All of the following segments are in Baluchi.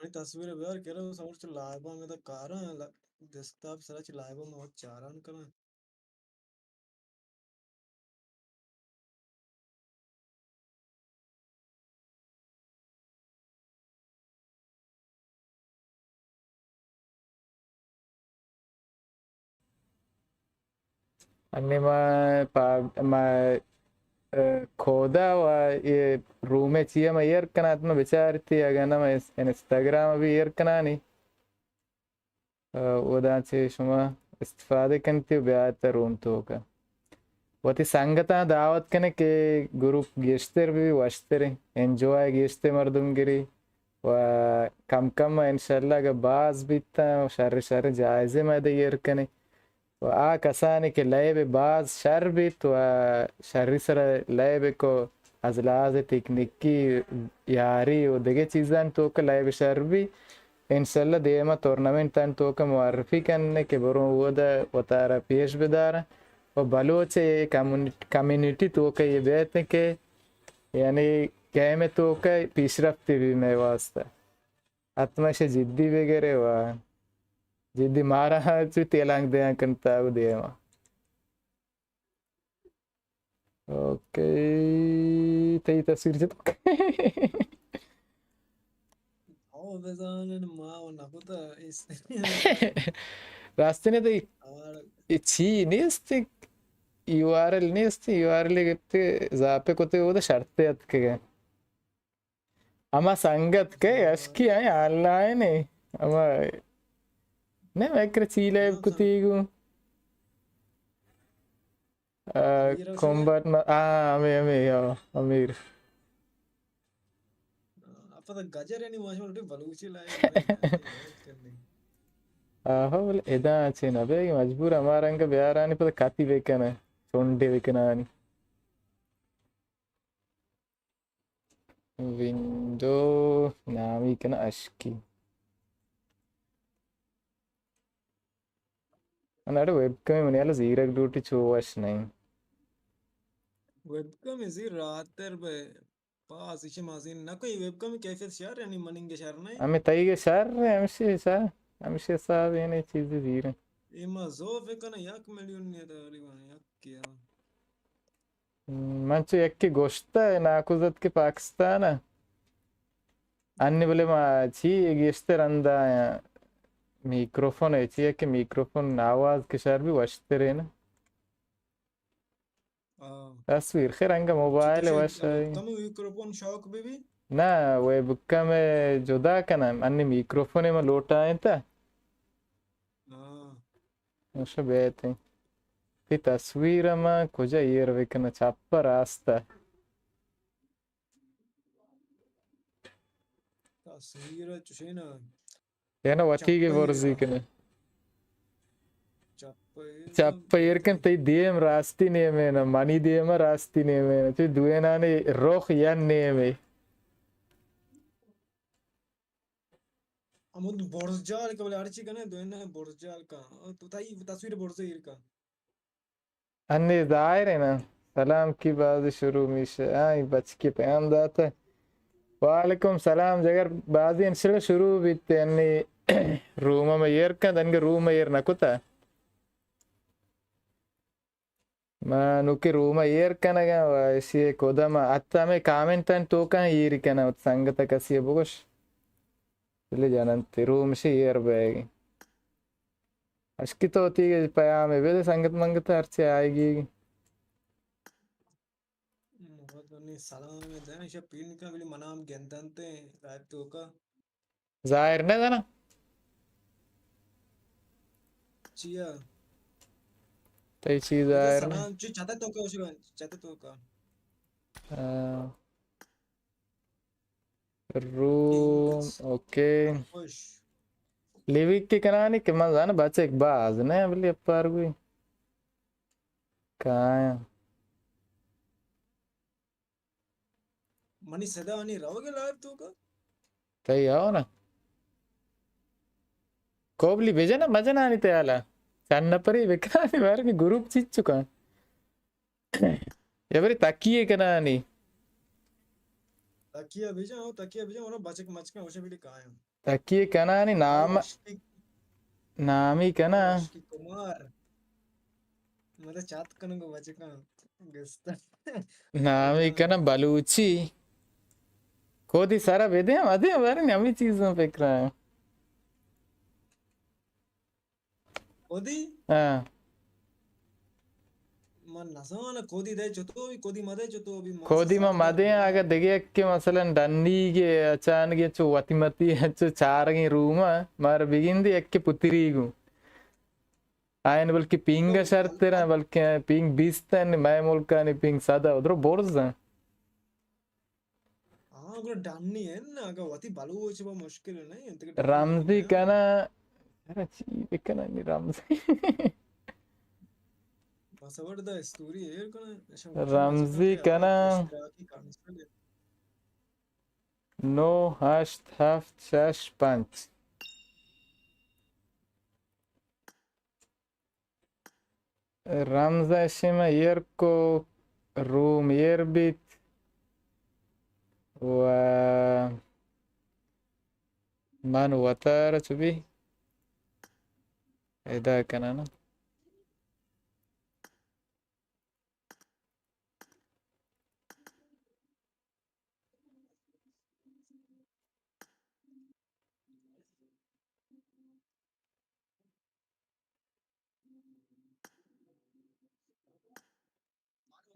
منی تصویر بیار کرا، سمجھ چ لائیو میں دا کاراں، ل-، ڈیسک ٹاپ سرا چ لائیو میں وقت چاران کرا۔ انی ما پا-، ما، اه، کودا و یہ رومے چیا ما ایر کنات ما بچارتی اگہ نہ ما اس-، انسٹاگرام بھی ایر کنانی۔ ء، اودا چہ شما استفادہ کنت و بیایت روم توکا۔ وتی سنگتاں دعوت کنے کہ گروپ گیشتر بی، وشتریں، انجوائے گیشتر مردم گری و کم کم انشاءاللہ اگہ باز بیت تاں شر شر جائزے ما دے ایر کنے و آ کسانی کہ لیب باز شر بیت و شری سر لیب کو از لحاظ تکنیکی یاری و دگہ چیزان توکا لیب شر بی۔ انشاءاللہ دیما تورنمنت آنی توکا معرفی کننے کہ برو اودا وتارا پیش بدارن و بلوچ ء کمیونٹ-، کمیونٹی توکا یہ بیت کہ یعنی گیم توکا پیشرفتی بی مئے واسطہ۔ حتما شے جدی بگرے و جدی مارا چو تیلانگ دیان کنتا و دیما۔ اوکے، تئی تصویر چت؟ او بزانن ما و نکوتا اس۔ راست نے تئی آر۔ اے چی نیست؟ یو آر ایل نیست؟ یو آر ایل گپتے زاپے کتے او دا شرطے اتکگے۔ ہما سنگت کہ اشکی آئیں آن لائن ہے۔ ہما نہ مکر چی لیب کتی گو۔ آ، امیر حسین۔ کمبٹ ما-، آ، ہمیں، ہمیں، آ، امیر۔ آ، پتہ گجر یعنی ماشاءاللہ بلوچی لائب کرنے۔ آہو، بلے ادا چے نہ بے، مجبور ہما رنگ بیارانی پتہ کاتی بکنہ، چونڈے بکنانی۔ ونڈو نامی کن اشکی۔ اناڑے ویب کم منی حال زیرک ڈوٹی چو وش نہیں۔ ویب کم زیر راتر بے پاس اچ مازین نہ کوئی ویب کم کیفیت شر یعنی مننگ شر نہیں۔ ہمیں تئی کے شر ہے، ہمشی شر، ہمشی حساب یعنی چیزی زیر۔ ایما زوف کنا یک میلیون نے تقریبا یک کیا۔ من چو یکے گوشتہ ناکوزتک پاکستان ء۔ انی بلے ما چی گیشتر ہندا میکروفون ء چی کہ میکروفون آواز کشار بھی وشترین۔ آ۔ تصویر خیر انگا موبائل چی وش۔ کمی میکروفون شوق بی بی؟ نہ، ویب کم جدا کنم۔ انی میکروفون ما لوٹائیں تا۔ ہاں۔ اش بیت۔ تی تصویر ما کجا ایر بکنہ، چپ راست؟ تصویر چشین۔ یعنی وتی کے چپ برزی ایر۔ کنے۔ چپ ایر۔ چپ ایر کن، تی دیم راستی نیمے نا، منی دیم راستی نیمے نا، تی دوینانی رخ یا نیمے۔ ہمود برز جال کا، بلے ہرچی کنے دوئینہ برز جال کا۔ تو تائی تصویر برز ایر کا۔ انی ظاہر ہے نا۔ سلام کی بازی شروع میشہ۔ آئی بچکی پیام داتا۔ وعلیکم سلام جگر۔ بازی انشاءاللہ شروع بیت۔ انی روم میں ایر کن، دنگ روم میں ایر نکتا۔ ما نوکیں روم ء ایر کنگ ء و ایشی ء کدم ء حتی ہمے کامنٹ ء توکاں ایر کناں، وت سنگت ء کسی ء بگوش، بلے جننت روم شی ایر بئیگ۔ اشکی تو وتی پیام ء بدے سنگت منگت ء ہرچی آئیگی۔ محمد منی سلام ء دیں، ایشاں پین کن، بلے من ہم گندنت لائیو توکا۔ ظاہر نہ دنا۔ چیا؟ تئی چیز ظاہر نہ۔ سلام، چی چت توکا، چت توکا۔ آ، روم، اوکے۔ خوش۔ لیوک کے کنانی کہ من زاناں بچک باز نہ، بلے اپار گوئی۔ کایاں۔ منی صدا آنی روگ ء لائیو توکا؟ تئی ہو نا۔ کوبلی بجن ء مجن آنی تیالا۔ چند نپری بکنانی بار کہ گروپ چیچ چکا۔ یا بری تکیے کنانی۔ تکیہ بجن، ہو تکیہ بجن، اونا بچک مچکن، اوشا بیلی کایاں۔ تکی کنانی نام، عشقی، نامی کنا۔ عشقی کمار۔ مطلب چات کنگو بچکاں گستا۔ نامی کنا بلوچی۔ کودی سرا بدے، مدے، بارے نمی چیزاں فکر ہے۔ کودی؟ ہاں۔ من نزان کودی دے چتو بی، کودی مدے چتو بی، ما کودی ما سسا مدے، اگر دگہ یک کہ مثلاً ڈنی گے اچانگے چو وتی متی چو چارگیں روما مار بگندی یک کہ پتری گوں۔ آئین بلکہ پینگ شرتر ہیں، بلکہ پینگ بیست ہیں، مئے ملکانی پینگ صد ہیں، ادرو برز ہیں۔ ہاں، گڑا ڈنی ہے نا، اگر وتی بلوچ با مشکل نہیں، انت کہ ڈنی رمزی ہے۔ کنا، ارے چی بکنا نی رمزی۔ پاسورڈ دا استوری ایر کنا، اچھا، رمزی کنا۔ اشتراکی کانسل ہے۔ نو ہشت ہفت شش پنچ۔ رمز ء شیم ایر کو، روم ایر بیت و من وتارا چو بی ادا کنانا۔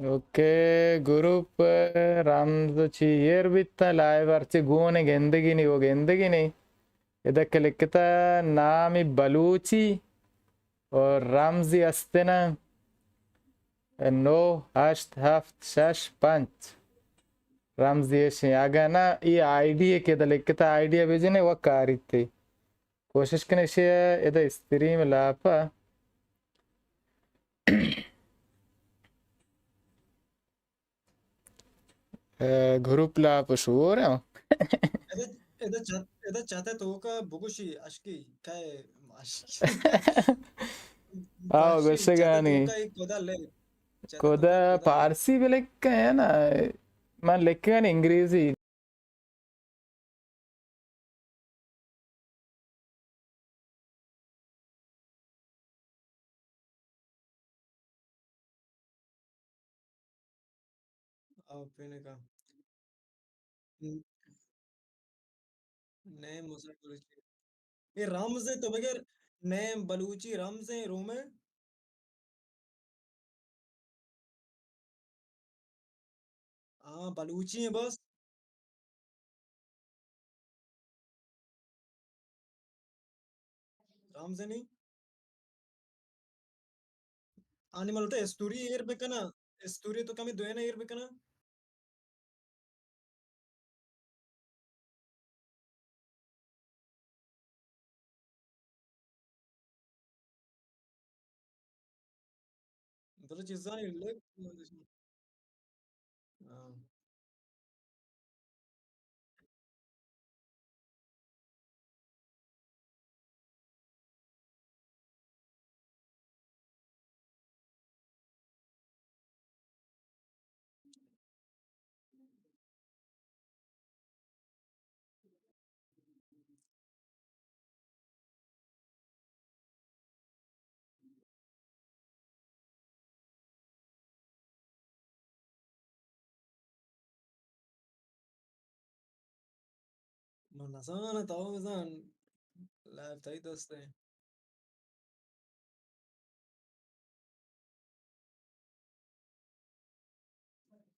اوکے، گروپ رمز چی ایر بیتا، لائیو ہرچی گون گندگی نی، وہ گندگی نی۔ ادا کہ لکھتا نامی بلوچی اور رمزی استنا۔ نو ہشت ہفت شش پنچ۔ رمزی اشیں۔ اگاں نہ، ای آئی ڈی کہ ادا لکھتا، آئی ڈی بجنے و کاریتے۔ کوشش کنے اشی ادا استریم لاپا۔ اے، گروپ لاپ شور ہیں۔ ادا، ادا چت، ادا چت توکا بگوشی اشکی، کئے اشکی۔ آو، باشی، چت گوشگانی۔ توکا ایک کدا لے۔ چت توکا کدا کدا لے۔ پارسی بھی لکھے ہیں نا، من لکھے ہیں انگریزی۔ آ، پینکا۔ ن-، نیم مسافر چی؟ اے رمز ہے تو بغیر نیم بلوچی رمز ہے روم ہے؟ ہاں، بلوچی ہیں بس۔ رمز نہیں۔ آنی من لوٹا استوری ایر بکنا، استوری تو کمی دوینا ایر بکنا۔ دل چیزانی لگ۔ ہاں۔ من نزاناں، تو بزان، لائیو تئی دست ایں۔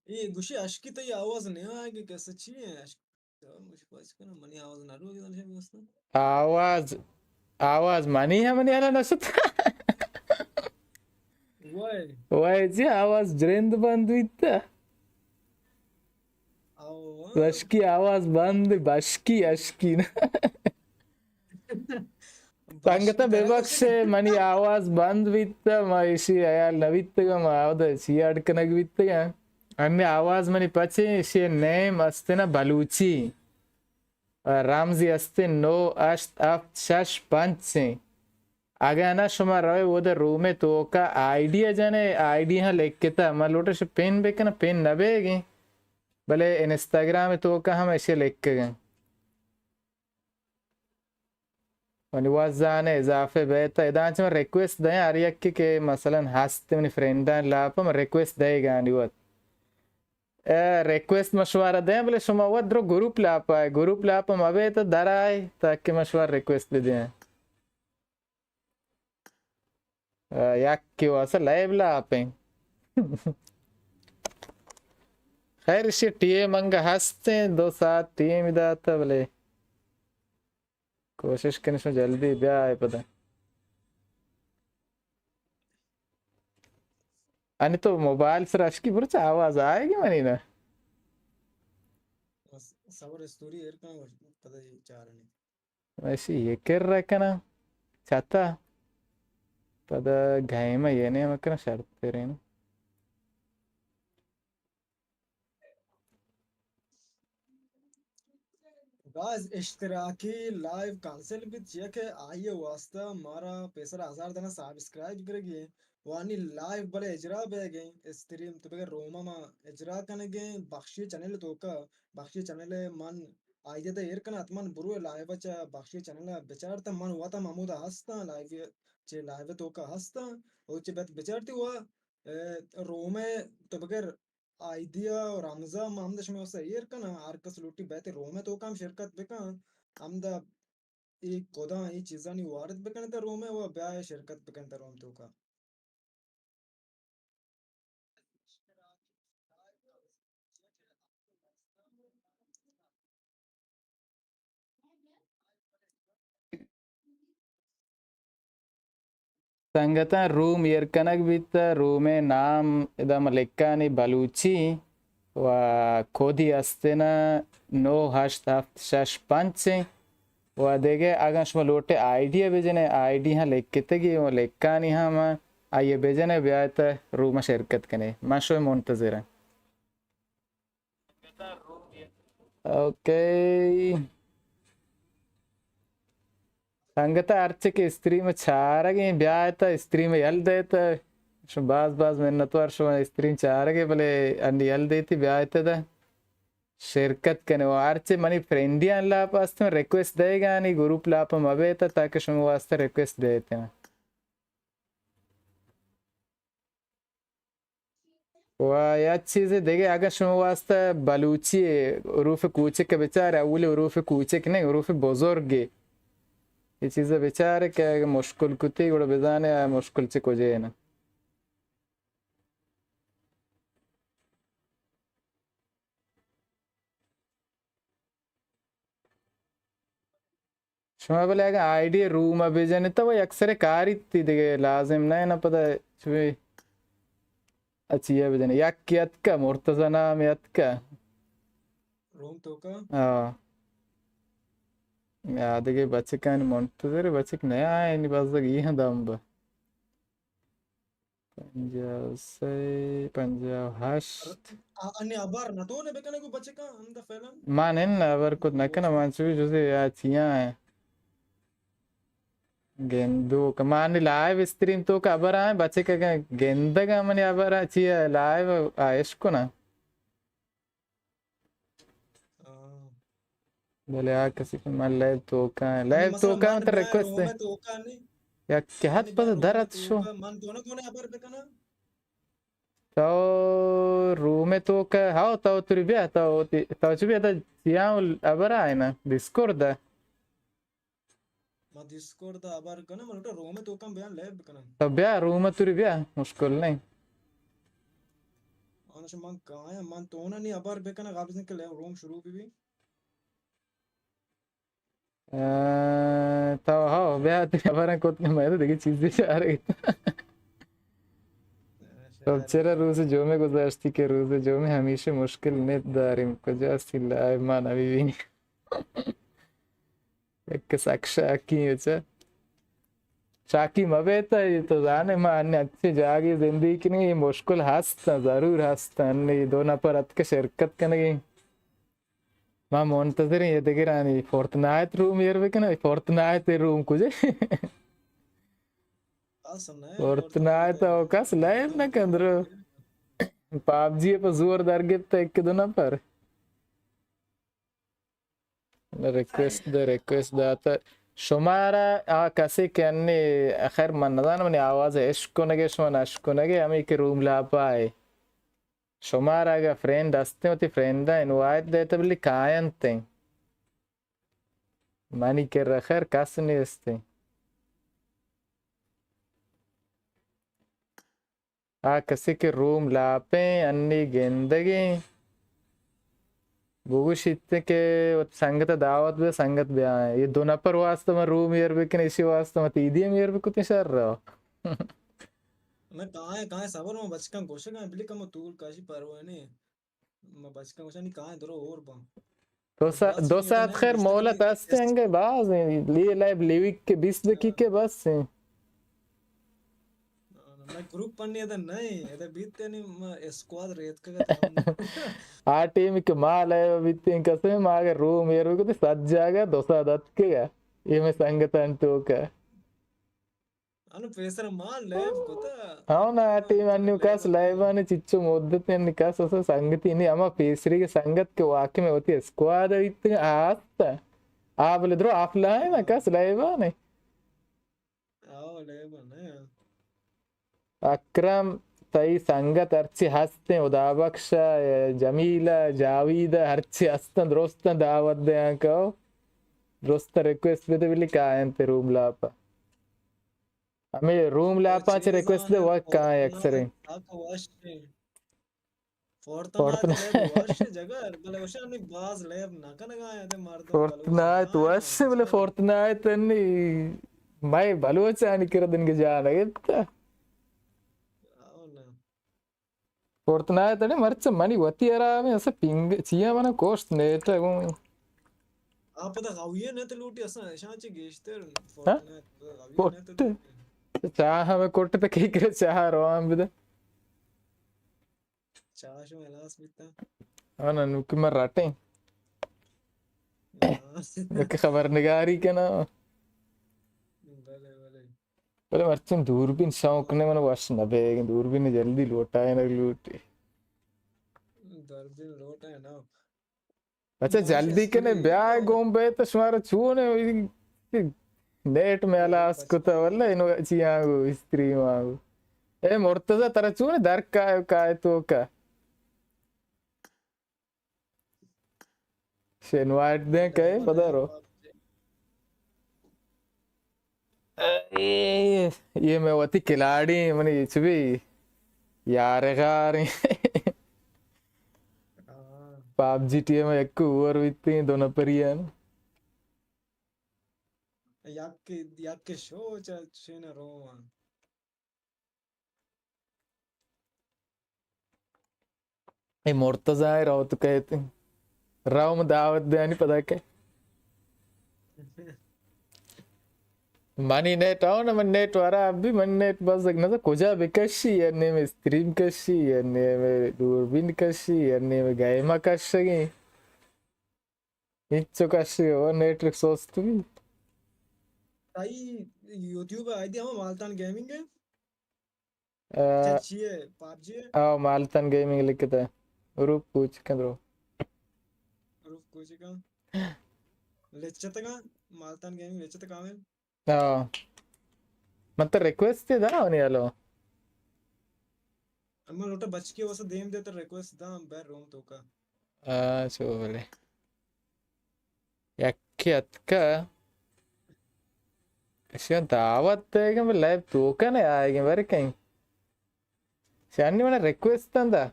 اے گوشی اشکی تئی آواز نہ آئے کہ کیسے چی ہے اشکی؟ تو مجھے پاس کرنا، منی آواز نہ رو گزن ہے بس۔ آواز، آواز منی ہے، منی حالا نہ ستا۔ وائے۔ وائے جی، آواز جرند بند بیتا۔ او۔ بشکی آواز بند، بشکی اشکی نا۔ سنگتاں ببخش، منی آواز بند بیت، ما ایشی حیال نہ بیتگ، ما آودا چی اڈ کنگ بیتگ۔ ہمے آواز منی پچیں، ایشی نیم استنا بلوچی۔ رمزی استیں نو ہشت ہفت شش پنچ ایں۔ اگاں نہ شما روئے اود روم توکا آئی ڈی جنے، آئی ڈی ہاں لکھتا، من لوٹش پن بکن، پن نہ بیگیں، بلے انسٹاگرام توکا ہم ایشی لکھگیں۔ منی وت زانہ اضافہ بیتہ، ادا چہ من ریکویسٹ دئیں ہر یکے کہ مثلاً ہست منی فرینڈانی لاپ ءَ من ریکویسٹ دئیگانی وت۔ اے ریکویسٹ من شمارا دئیں، بلے شما وت درو گروپ لاپ ءَ، گروپ لاپ ءَ مہ بیت، در آئے تاکہ من شمارا ریکویسٹ بدئیں۔ آ، یکے واسہ لائیو لاپیں۔ خیر، اشی ٹیم انگہ ہستیں، دو ساعت ٹیم داتہ، بلے کوشش کنیں شما جلدی بیائے پدا۔ انی تو موبائل سر اشکی برچ آواز آئے گی منی نا؟ بس صبر اسٹوری ایر کن، پدا یہ چارنی۔ ایشی یہ کر رکھنا چاہتا۔ پدا گھائیں میں یہ نہیں مکنا شرط تیرے نا۔ گائز، اشتراکی لائیو کینسل بیت، چیا کہ آئی ءِ واسطہ مارا پیسر ہزار دنا سبسکرائب گرگی ایں، وانی لائیو بلے اجرا بیگ ایں، اسٹریم تو بگر روما ما اجرا کنگ ایں، بخشی چینل توکا، بخشی چینل من آئی ءَ ایر کناں، حتماً برو لائیو چا بخشی چینل بچارتا، من وتا ہمودا ہستاں، لائیو چہ لائیو توکا ہستاں، او چہ بت بچارتی و، اے، رومے تو بگر آئیدیا و رمزا ما ہمدا شمئے واسطہ ایر کناں، ہر کس لوٹی بیت روم ءِ توکا ہم شرکت بکن، ہمدا اے کداں اے چیزانی وارد بکنت روم ءَ و بیا اے شرکت بکنت روم توکا۔ سنگتاں، روم ایر کنگ بیت، روم ءِ نام ادا ما لکھانی بلوچی و کودی استنا نو ہشت ہفت شش پنچ و دگہ اگاں شما لوٹے آئی ڈی بجنے، آئی ڈی ہاں لکھتگی و لکھانی ہاں ما آئیے بجنے بیایت روم شرکت کنے۔ ما شوئے منتظر ہیں۔ اوکے۔ سنگت ہرچے کہ استریم چارگ ایں، بیایت استریم یل دیت۔ شما باز باز منتوار شما استریم چارگ ءَ، بلے انی یل دیتی بیایت دا شرکت کنے۔ و ہرچے منی فرینڈیان لاپ است، من ریکویسٹ دئیگانی گروپ لاپ مبیت تاکہ شما واسطہ ریکویسٹ دیتے۔ و یک چیز دگہ، اگر شما واسطہ بلوچی حروف کوچک بچار، اولی حروف کوچک نہیں، حروف بزرگ، یہ چیز بچار کہ اگر مشکل کتی گڑا بزانے آ مشکل چہ کجے نا۔ شما بلے اگاں آئی ڈی روم ءَ بجنی تو یک سرے کاری تی دگہ لازم نہ نا پدا چوی اچیا بجنی۔ یک اتکا مرتضی نام اتکا۔ روم توکا؟ ہاں۔ یا دگہ بچکانی منتظر بچک نہ آئینی بزگ یہ دم با۔ پنجاہ و سے، پنجاہ و ہشت۔ آ، انی ابر نہ تو نے بکنے کو بچکا ہم دا فعلاً؟ من ان ابر کت نہ کنا، من چوی جزے یا چیاں ہے۔ گندو کمانی لائیو استریم تو کا ابر آئے، بچک اگاں گندگا منی ابر آ چیا لائیو آئش کنا۔ ہاں۔ بلے آ کسی کہ من لائیو توکا، لائیو مثلاً توکا من تو بیا ریکویسٹ دے۔ روم توکا نہیں۔ یا کہ حد یعنی پتہ بیا روم درت شو۔ توکا، من دونوں دونوں ابر بکنا۔ تو روم توکا، ہاو تو تری بیا، تو تی، تو چو بیا تو سیاں ابر آئے نا، ڈسکورد۔ ما ڈسکورد ءَ ہبر کناں، من لوٹاں روم ءِ توکاں بیاں لیب بکناں۔ تو بیا روم ءَ توری بیا، مشکل نہیں۔ آنش من کایاں، من تو نہ نی ہبر بکناں قبل از اینکہ لیب روم شروع بی بی۔ اے، تو ہاو بیا تی ہبراں کت کہ میں تو دیگه چیزی چارے۔ خب چرا روز جمعه گذاشتی که روز جمعه همیشه مشکل نت داریم، کجا سی لائیو ما نبی بینی۔ یک سک شاکی اچھا۔ شاکی مبیت، تو زانے ما انّے اچھے جاگے زندگی کنیں، یہ مشکل ہست، ضرور ہست، انّے دو نفر اتک شرکت کنگے۔ ما منتظریں یہ دگرانی فورتنائٹ روم ایر بکناں، فورتنائٹ روم کجے؟ فورتنائٹ او کس لائیو نہ کندرو۔ پابجی پہ زور در گپت ایک دو نفر۔ ریکویسٹ دے، ریکویسٹ داتا۔ شمارا آ کسے کہ انی، خیر من نزاناں منی آواز اشکنگے شما نشکنگے، ہمے کہ روم لاپا اے۔ شمارا اگہ فرینڈ ہستیں وتی فرینڈاں انوائٹ دیتہ بلی کاینتیں۔ منی کرا خیر کس نیستیں۔ آ کسے کہ روم لاپیں انی گندگیں بگوشیت کہ وت سنگت دعوت بہ سنگت بیائیں۔ یہ دو نفر واسطہ من روم ایر بکن، اسی واسطہ من تیدی ہم ایر بکتیں شر رو۔ من کائیں، کائیں صبر من بچکاں گوشگاں، بلی کمو طول کشی پرواہ نہیں۔ ما بچکاں گوشانی کائیں درو اور باں۔ دو سا-، دو ساعت خیر مولت ہستیں انگے باز ہیں۔ لیے لائیو لیوک کے بیست دقیقے بس ہیں۔ میں گروپ پنی ادا نہیں، ادا بیت نہیں، ما اسکواد ریت کا۔ آ ٹیم کہ ما لائیو بیتیں کسے ما اگر روم ایر کو تے سجاگا دو ساعت اتکگا۔ یہ میں سنگتان توکا۔ انو پیسر ما لیب کتا۔ ہاں نا، آ ٹیم انو کس لیب آنے چچو مدت نے کس اسا سنگتی نہیں، اما پیسری کے سنگت کے واقع میں ہوتی ہے، اسکواد ایت آستا۔ آ بلے درو آف لائن نا کس لیب آنے۔ آو لیب آنے۔ اکرم، تئی سنگت ہرچی ہستیں، ہدا بخش، جمیلہ، جاوید، ہرچی ہستن درستن دعوت دیاں کو۔ درست ریکویسٹ بہ دے بلی کائیں تے روم لاپا۔ ہمے روم لاپاں چہ ریکویسٹ دے وقت کائیں اکثریں۔ فورتنائٹ۔ فورتنائٹ وش جگہ، بلے وشانی باز لیب نہ کنگا ہیں، تے مردم فورتنائٹ وش، بلے فورتنائٹ نی مئے بلوچانی کردن کے جانا گتا۔ فورتنائٹ اڑے مرچ منی وتی آرام ہے، اسا پنگ چیا منا کوشت نیٹ ہے گوں۔ آپ پتہ قوی ہے نیت لوٹی اسا، اشاں چہ گیشتر ہاں؟ فورتنائٹ پتہ قوی ہے نیت لوٹی۔ چاہ ہمیں کوٹ تے کی کرے چاہ روان بدے۔ چاہ شو ہلاس بیتا۔ ہاں نا، نوکی من رٹیں۔ ہاں۔ نوکی خبرنگاری کنا۔ بلے، بلے۔ بلے مرچی دوربین شوق نے، من وش نہ بیگ، دوربین جلدی لوٹائے نہ لوٹی۔ دوربین لوٹائے نہ۔ اچھا، جلدی کنے بیا گون بے تو شمارا چون ہے، نیٹ میں الاس کتا واللہ انو چی آنگو، استری آنگو۔ اے مرتضی ترا چون ہے در کائے، کائے تو کا؟ شے انوائٹ دیں کئے پدا رو۔ اے، یہ میں وتی کلاڑی منی چبی یار غار۔ پاب جی ٹی ایم ایک اوور بیتی دو نفریان۔ یک، یک شو چا چین روان۔ اے مرتضی ء رو تو کہتے، رو من دعوت دیانی پدا کہ منی نیٹ آؤ نا، من نیٹ ورا ابھی من نیٹ بس نہ تو کجا بکشی، یا نیم استریم کشی، یا نیم دوربین کشی، یا نیم گیما کشگی۔ ہچو کشی ہو، نیٹ سست بی۔ تئی یوٹیوب آئی ڈی ہم مالتان گیمنگ ہے؟ آ، چی ہے؟ پابجی ہے؟ آ، مالتان گیمنگ لکھتا ہے۔ روپ کوچ کن رو۔ روپ کوچ کن۔ لچتگا، مالتان گیمنگ لچتگا میں۔ ہاں۔ من تو ریکویسٹ تے داں ونی ہلو۔ اما لوٹا بچکی واسطہ دیم دے تو ریکویسٹ داں بیر روم توکا۔ آ، چو بلے۔ یکی اتکا۔ اشیاں دعوت دے گے، لائیو توکا نے آئے گے، بر کہیں۔ شانی من ریکویسٹ داں دا۔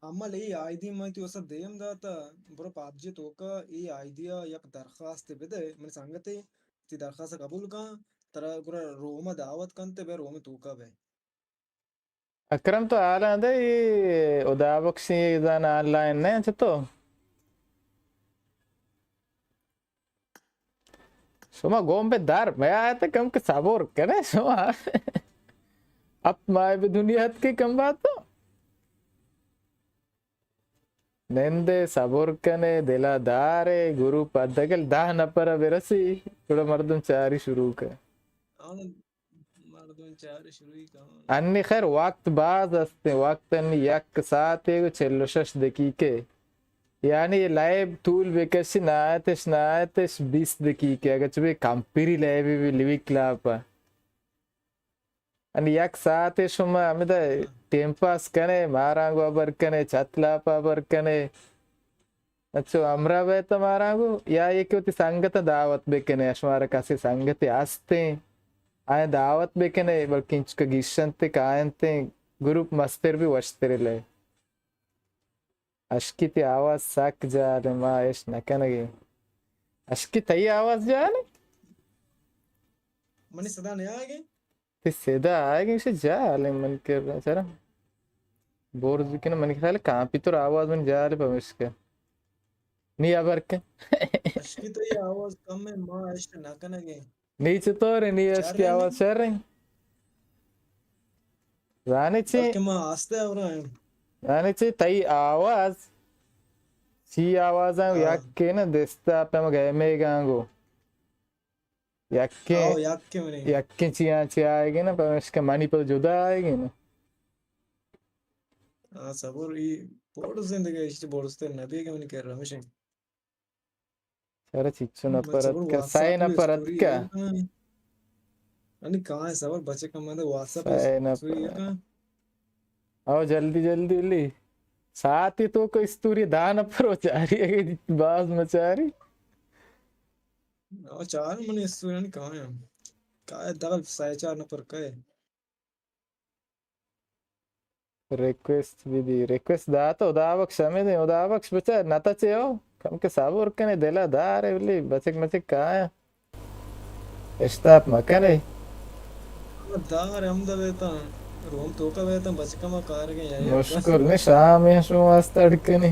امل اے آئی ڈی من تئی واسطہ دیم داتا، برو پابجی توکا اے آئی ڈی ء یک درخواست بدے، من سنگتے تئی درخواست قبول کن، ترا گڑا روم ء دعوت کنتے بے روم توکا بے۔ اکرم تو حالاں دے، اے ہدا بخشی زان آن لائن نہ چتو؟ شما گون بے در میایت، کم کہ صبر کنے شما۔ ہپت ماہ بے دنیا اتکے کم بات تو۔ نندے صبر کنے، دلا دارے، گروپ حداقل دہ نفر برسی، گڑا مردم چاری شروع کن۔ مردم چاری شروع کن۔ انی خیر وقت باز است، وقت انی یک ساعتے و چل و شش دقیقے۔ یعنی اے لائیو طول بکشی، نایتش، نایتش بیست دقیقہ، اگہ چو بے کمپیری لائیو بی لیوی کلاپ ء۔ انی یک ساعتے شما ہمدا ٹیم پاس کنے، مارانگو ہبر کنے، چت لاپ ہبر کنے۔ اچھو ہمراہ بیت مارانگو، یا یکے وتی سنگت دعوت بکنے، اشمارا کسے سنگتے ہستیں، آیاں دعوت بکنے، بلکہ انچکہ گیشنت کاینت، گروپ مستر بی وشتر لے۔ اشکی تئی آواز سک جال ایں، ما اش نہ کنگیں۔ اشکی تئی آواز جال ایں؟ منی صدا نیایگیں؟ تئی صدا آیگیں، اش جال ایں من کرا چرا؟ برز بکن، منی خیال کمپیوتر آواز من جال ایں پمشکا۔ نی ہبر کن۔ اشکی تئی آواز کم ایں، ما اش نہ کنگیں۔ نی چطور ایں؟ نی اشکی آواز شر ایں؟ زانے چی؟ بلکہ ما آستے آورا ایں۔ زانے چی؟ تئی آواز، چی آواز ایں؟ ہاں۔ یکے نا دستا پہ ہم گیمے گانگو۔ یکے، ہاں، یکے منی۔ یکے چیاں چی آئیگے نا، پمشکا منی پر جدا آئیگے نا۔ ہاں، صبر ای بوڑ زندگی اشتے بوڑ ستے نبی کہ منی کر رمشن۔ چرا چچو نپرت کا؟ سئے نپرت کا؟ انی کہاں ہے صبر بچے کم ہے، واٹس ایپ سئے نپرت۔ او جلدی جلدی لی۔ ساعتی تو کو استوری دہ نپر و چاری اگے باز مچاری۔ او چار منی استوری انی کہاں ہے؟ کائے دغل سئے چار نپر کئے؟ ریکویسٹ بہ دی، ریکویسٹ دات، ہدا بخش ہمے دیں، ہدا بخش بچار نہ تچے ہو، کم کہ صبر کنے، دل ء دار ہے، بلے بچک مچک کایا۔ اشتاپ مکنے۔ دار ہمدا بیتا، روم توکا بیتا، بچکا ما کار گئے۔ مشکل نے، شام ہے، شما واسطہ اڑکنے۔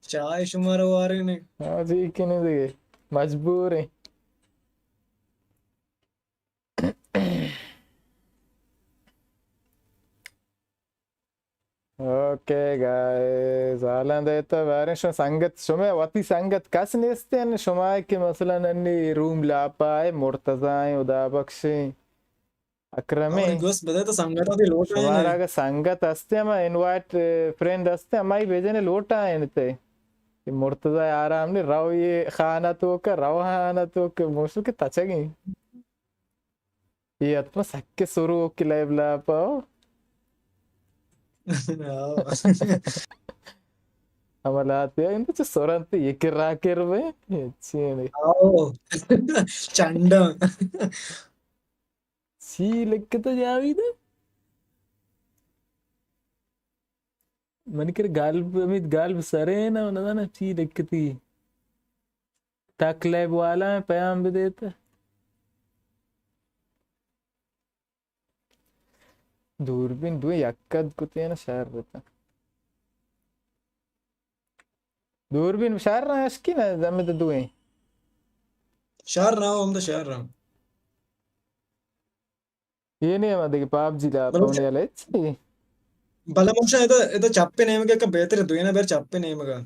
چائے شمارا وارنے۔ ہاں جی، کنے دے، مجبور ہیں۔ اوکے گائز، حالاں دیتا باریں شما سنگت، شما وتی سنگت کس نیستین؟ شما کہ مثلاً انی روم لاپا ہے، مرتضی ہیں، ہدا بخشیں، اکرمیں۔ گوست بدے تو سنگت آتی لوٹ آئے شمارا۔ اگر سنگت ہستے ہم انوائٹ، فرینڈ ہستے ہمائی بھیجنے لوٹ آئے تے۔ مرتضی آرام نے رو یہ خانہ تو کا، رو خانہ تو کا، موسو کے تچگیں۔ اے اتما سکے سروک لائب لاپا۔ ہاں۔ ہما لہتے انت چہ سرنت یک راکر بے۔ اچھی نے۔ آؤ۔ چنڈا۔ چی لکھتا جاوید؟ من کر گالب، امیت گالب سرے نا، نہ زاناں چی لکھتی۔ تک لیب والا پیام بدیت۔ دوربین دوئیں یک قد کتے نا شر رہتا۔ دوربین شر رہا اشکی نا، دمت دوئیں۔ شر رہا، ہم تو شر رہا۔ اے نیم ء دگہ پاب جی لاپ بلے ء چ-، نیل ء چی؟ بلے من شاید ادا، ادا چپ نیمگ ء کہ بہتر دوئینا بیر چپ نیمگ ء۔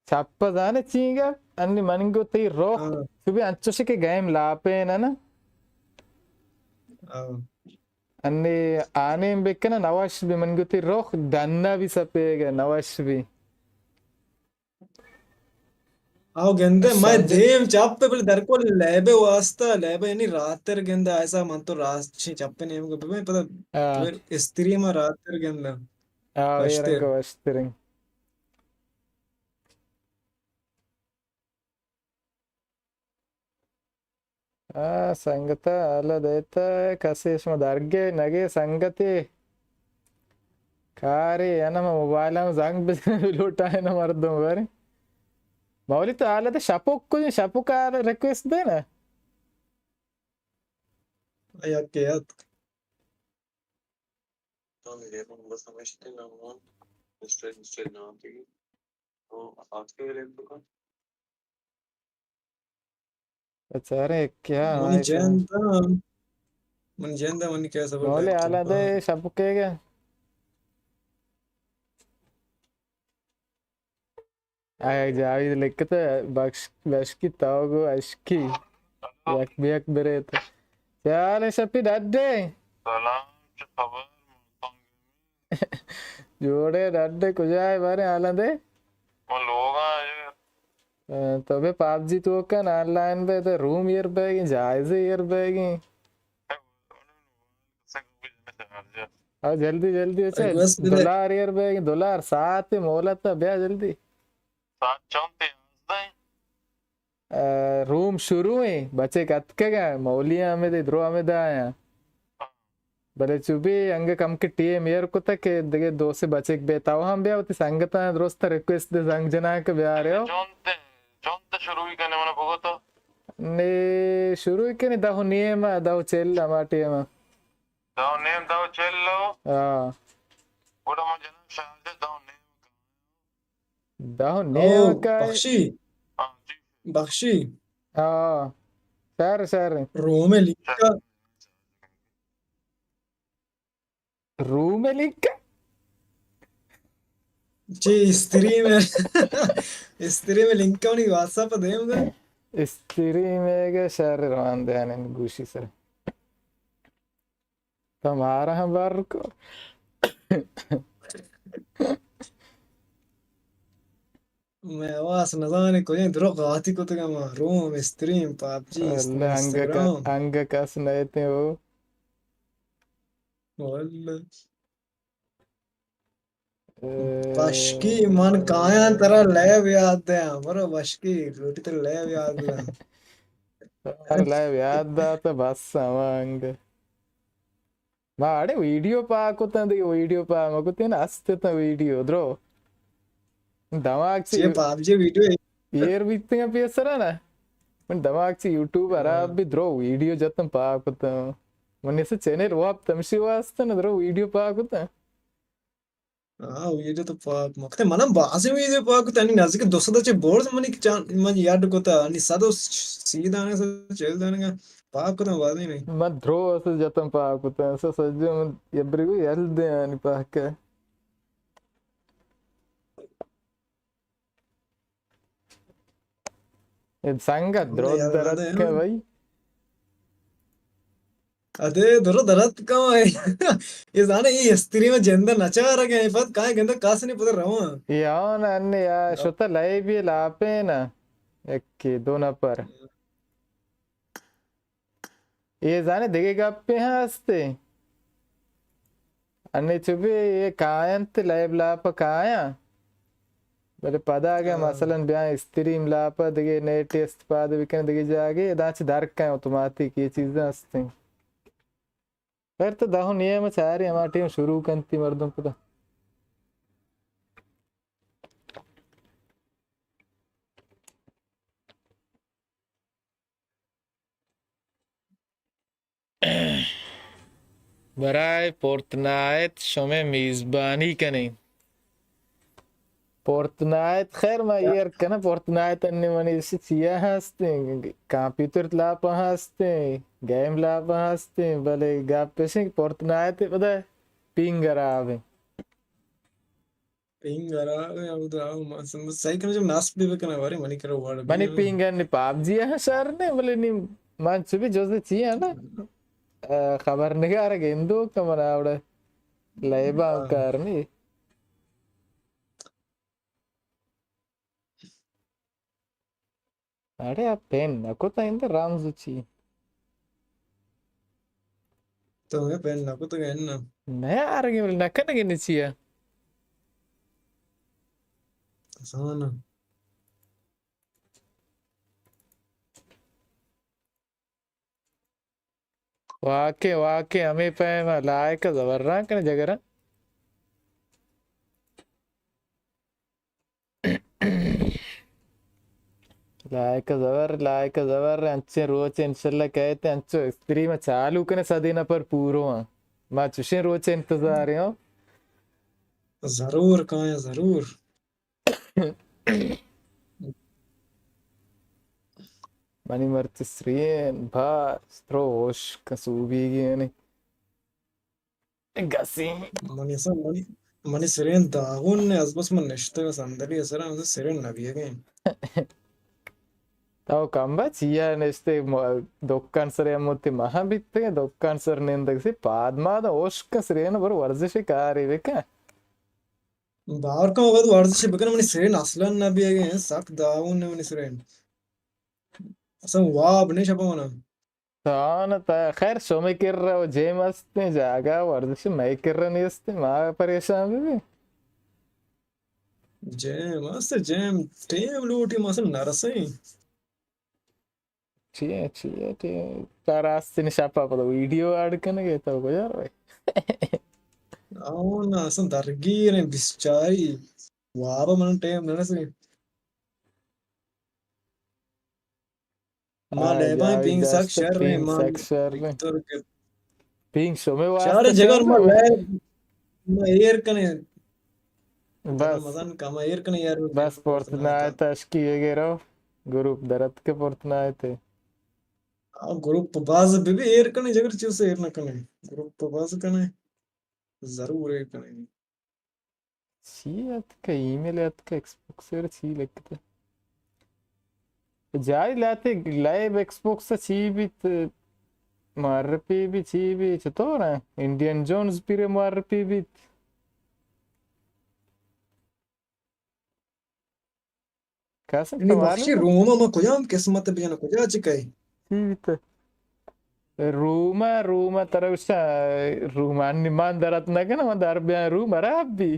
چپ ء زانے چینگ ء؟ انی من گو تئی روخ ہاں۔ چو بی انچوش کہ گیم لاپین ء نا۔ ہاں۔ انی آنیم بکن ء نوش بی من گو تئی روخ ڈن ء بی سپیگ ء نوش بی۔ آو گندے، مئے سمجھ۔ دیم چپ ء بلے درکول لیب ء واسطہ، لیب ء یعنی راتر گندے، ایسا من تو راست چی چپ ء نیمگ ء ببین، پدا ہاں۔ استری ما راتر گندے۔ آو، اے وشتر۔ رنگ وشتریں۔ آ، سنگت ء حال ء دیت، کسے شما درگے نگے سنگتے کارے، انا ما موبائل ہم زنگ بزن لوٹائے نا مردم بارے۔ مولی تو حال ء دے شپوک کجے، شپوک ء ریکویسٹ دے نا۔ آ، یک یات۔ بچارے کیا منی آئی فون۔ جند ء، منی جند ء منی کیا سبر بولے لیپ ٹاپ حالا دے ء۔ شپ کے گا۔ اے جاوید لکھت بخش، بشکی تو گو اشکی۔ یک بیک برے تو۔ چال شپی ڈڈے۔ سلام، چه خبر؟ جوڑے ڈڈے کجائے بارے حالاں دے؟ من لوگاں اے۔ اے، تو بے پابجی تو کن آن لائن بے تے روم ایر بیگیں، جائزے ایر بیگیں۔ او جلدی جلدی اچھا، ریکویسٹ دے۔ دلار ایر بیگیں، دلار ساعت مولت بیا جلدی۔ ساعت چونتے یازدہ ایں۔ اے، روم شروع ایں، بچک اتکگ اَنت، مولی ہمے دے، درو ہمے داں اَنت۔ بلے چو بی انگہ کمکے ٹیم ایر کتگ کہ دگہ دو سے بچک بے، تو ہم بیا وتی سنگتاں درست ریکویسٹ دے زنگ جناں کہ بیارے ہو۔ چونت، چونت شروع کنیں من بگو تو؟ نی شروع کنیں دہ و نیم ءَ، دہ و چل ہما ٹیم ءَ۔ دہ و نیم، دہ و چل ءَ؟ ہاں۔ گڑا من جناں شارجہ دہ و نیم۔ دہ و نیم او، ءَ کائے؟ بخشی۔ ہاں، جی۔ بخشی۔ ہاں۔ شر، شر۔ روم ءِ لنک ءَ۔ روم ءِ لنک ءَ؟ چی استریم ءِ، استریم ءِ لنک ءَ منی واتساپ ءَ دیم دے۔ استریم ءِ گا شر روان دے آنند گوشی سر۔ تو مارا ہم بر کو۔ مئے واس نزانے کجیں درو قاتی کتگ ما۔ روم، استریم، پابجی، اللہ، انگہ کا-، انسٹاگرام۔ انگہ کس نئیتیں او۔ واللہ۔ اے، بشکی من کایاں ترا لیو یاد دیاں۔ برو بشکی، لوٹی ترا لیو یاد دیاں۔ ترا لیو یاد دات بس ہما انگہ۔ ما اڑے ویڈیو پاک کتاں، دگہ ویڈیو پاک مہ کتیں، است اتاں ویڈیو درو۔ دماغ چی چی پابجی ویڈیو؟ ایر بیتگاں پیسرا نا۔ من دماغ چی یوٹیوب ہراب بی، درو ویڈیو جتاں پاک کتاں۔ من اسے چینل واب تمشی واسطہ نا درو ویڈیو پاک کتاں۔ ہاں، ویڈیو تو پاک مکتے۔ منم بازیں ویڈیو پاک کتاں، انی نزدیک دو سد چہ برز منی چان-، من یاد کتا، انی صد و سی دانگ، صد و چل دانگ پاک کتاں بازیں نہیں۔ من درو اسے جتاں پاک کتاں، اسے سجے من یبری کو یل دے آنی پاک۔ اے سنگت درو درت کہ بھائی۔ ادے درو درت کہ بھائی۔ اے زانے اے استری میں جند نچار گئے، پت کائیں گندہ کاس نہیں پتہ رواں۔ اے آن انے یا شتا لائے بھی لاپے نا۔ ایک دو نفر۔ اے زانے دگہ گپے ہستے۔ انی چو بی اے کاینت لائیو لاپ کایاں۔ بلے پدا اگہ ہاں۔ مثلاً بیاں استریم لاپ دگہ نیٹ استفادہ بکن دگہ جاگے، ادا چہ در کن اتوماتیک اے چیزاں ہستیں۔ خیر تو دہ و نیم چاری ہما ٹیم شروع کنتی مردم پدا۔ برائے فورتنائٹ شمئے میزبانی کنیں۔ فورتنائٹ، خیر، ما ایر کناں، فورتنائٹ انی منی اسی چیا ہستیں، کمپیوٹر لاپا ہستیں، گیم لاپا ہستیں، بلے گپ اش انت کہ فورتنائٹ پدا پینگ خراب انت۔ پینگ خراب ہے، او دا، او ما سم-، صحیح کنم، جب نصب بھی بکنم، بارے منی کرا وڑ بھی منی ہے۔ پینگ ہے، نی پابجی ہے، شر نے، بلے نی من چو بھی جزء چی ہے نا، آ، خبرنگار گندو کہ من آوڑا لیبا ہاں۔ کار نہیں۔ اڑے آ پین نہ کتا اندر رمز چی؟ تو ہمیں پین نہ کتا گئے نا؟ نہ آرگی بل نہ کنگی نی چیا؟ آسان۔ واقعی، واقعی ہمے پیم ء لائک ء زبراں کن جگراں۔ لائک ء زبر، لائک ء زبر، انچیں روچ انشاءاللہ کئیت، انچو اسٹریم ء چالو کنے صدی نفر پورو آں۔ ما چوشیں روچ انتظار ایں۔ ضرور کائیں، ضرور۔ منی مرچی سرین باز تروش کسوبیگی یعنی گسی۔ منی اصلاً منی، منی سرین داغون نے، از بس من نشتگ صندلی سر، من سرین نبیگیں۔ تو کمبا چیا نشتے م-، دکان سر ہم وتی ماہ بیتگے، دکان سر نندگ سی پاد ماد اشک سرین بر ورزش کاری بکن۔ باور کن، وقت ورزش بکنم، منی سرین اصلاً نہ بیگے، سک داون منی سرین. اصلاً واب نہیں شپا منا. تان تا خیر شمے کر رہا ہو، جیم است جاگہ، ورزش مئے کر رہا نیست، ما پریشان بھی. جیم است، جیم ٹیم لوٹی، ما اصلاً نہ رسیں. چی ہے، چی ہے، چی ہے؟ تا راست نی شپا پدا ویڈیو ایڈ کنگے تو گزار بھائی. آؤ نا، اصلاً درگیر ہیں، بسچاری. وابا من ٹیم نہ رسے. ما آ، لیبا جاوید پینگ سک داشت شر ہیں، پینگ ما سک شر ہیں. وکتور کے پینگ شمے شہر واسطہ جگر چل ما رہا ہے. لیب، ما ایر کنے. بس. مزن کم ایر کنے یار. بس فورتنائٹ اشکی یہ گے رو. گروپ درت کے فورتنائٹ ہے. آ، گروپ باز بی بی ایر کنے، جگر چیز ایر نہ کنے. گروپ باز کنے، ضرور ایر کنے. چی اتکہ؟ ای میل اتکہ، ایکس باکس ء چی لکھتہ؟ جاری لاتے لائیو ایکس باکس ء چی بیت؟ معرفی بی چی بی؟ چطور ہیں؟ انڈین جونز پیرے معرفی بیت. کسے یعنی تو بخشی معلوم؟ روم ما کجام قسمت بجن، کجا چکے؟ چی بیت؟ روم، روم ترا گوشتہ، روم انی من درت نکنہ، من در بیاں روم خراب بی.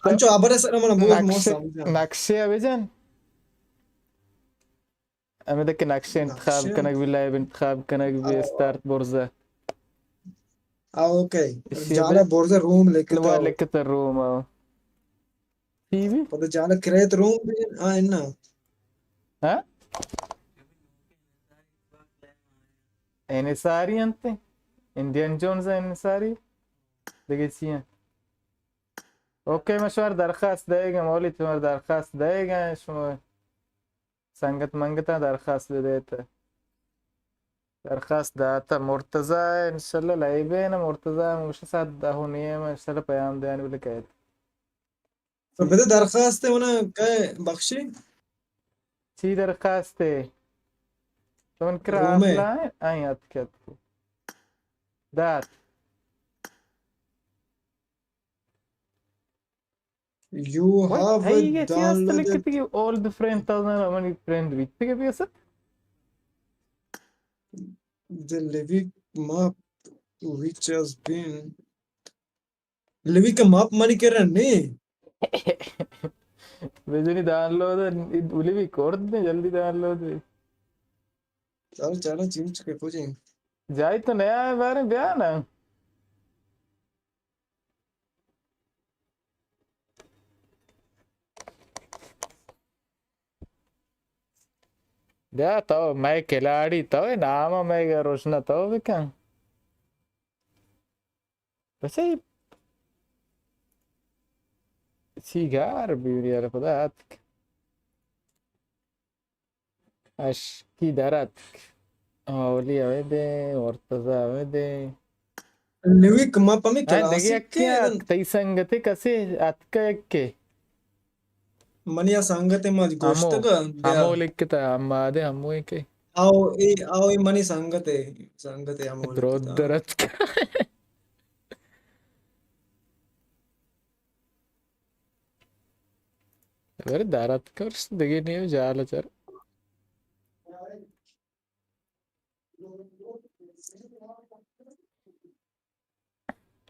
انچو ابر سر من بوز مو نقشے، سمجھا. نقشے ء بجن. ہمیں دکہ نقشے انتخاب نقشے؟ کنگ بی، لائیو انتخاب کنگ بی، آ. اسٹارٹ برزہ. آ، اوکے. اشی جالہ بی-، برزہ روم لکھتا. لکھتا روم، آ. T V? پدا جالہ کریت روم بی، آ، انا. ہاں؟ انحصاری انت؟ انڈین جونز انحصاری؟ دگہ چی ہیں؟ اوکے، من شمار درخواست دئیگ ء، مولوی شمار درخواست دئیگ ء، شما سنگت منگتاں درخواست بدیت. درخواست داتہ مرتضی، انشاءاللہ لائیو ہے نا، مرتضی موش ساعت دہ و نیم انشاءاللہ پیام دیانی بلے کہت. تو بدے درخواست ہے ونا کئے بخشی؟ چی درخواست ہے؟ تو من کرا رومے. آفلائن آئی اتک اتک. دات. You وای، have تئی گہ چی است downloaded لکھتگی؟ All the friend تازہ منی فرینڈ بیتگی بیست. The living map which has been. Levy کہ ماپ منی کرا نے. بجنی ڈاؤنلوڈ، لیوی کرد نے جلدی ڈاؤنلوڈ. چل چل چینج کے پوجیں. جائی تو نیا ہے بارے بیا نا. بیا تو مئے کھلاڑی تو، نام مئے روشنا تو بکن. بچہ، چی گار بیوری یار خدا اتک. اشکی در اتک. اولی ہمے دے، مرتضی ہمے دے. لیوی کہ ما پمی ہاں، کلاسی دگہ یکے کے آ، تئی سنگتے کسے اتک یکے. منی آ سنگت ما ہمو، گوشتگ بیا. ہمو لکھتا، ہما دے ہمو ہے کہ. آؤ، اے، آؤ، اے منی سنگت ہے، سنگت ہے ہمو درود لکھتا. درت. برے دارت کرس دگہ نیو جال چر.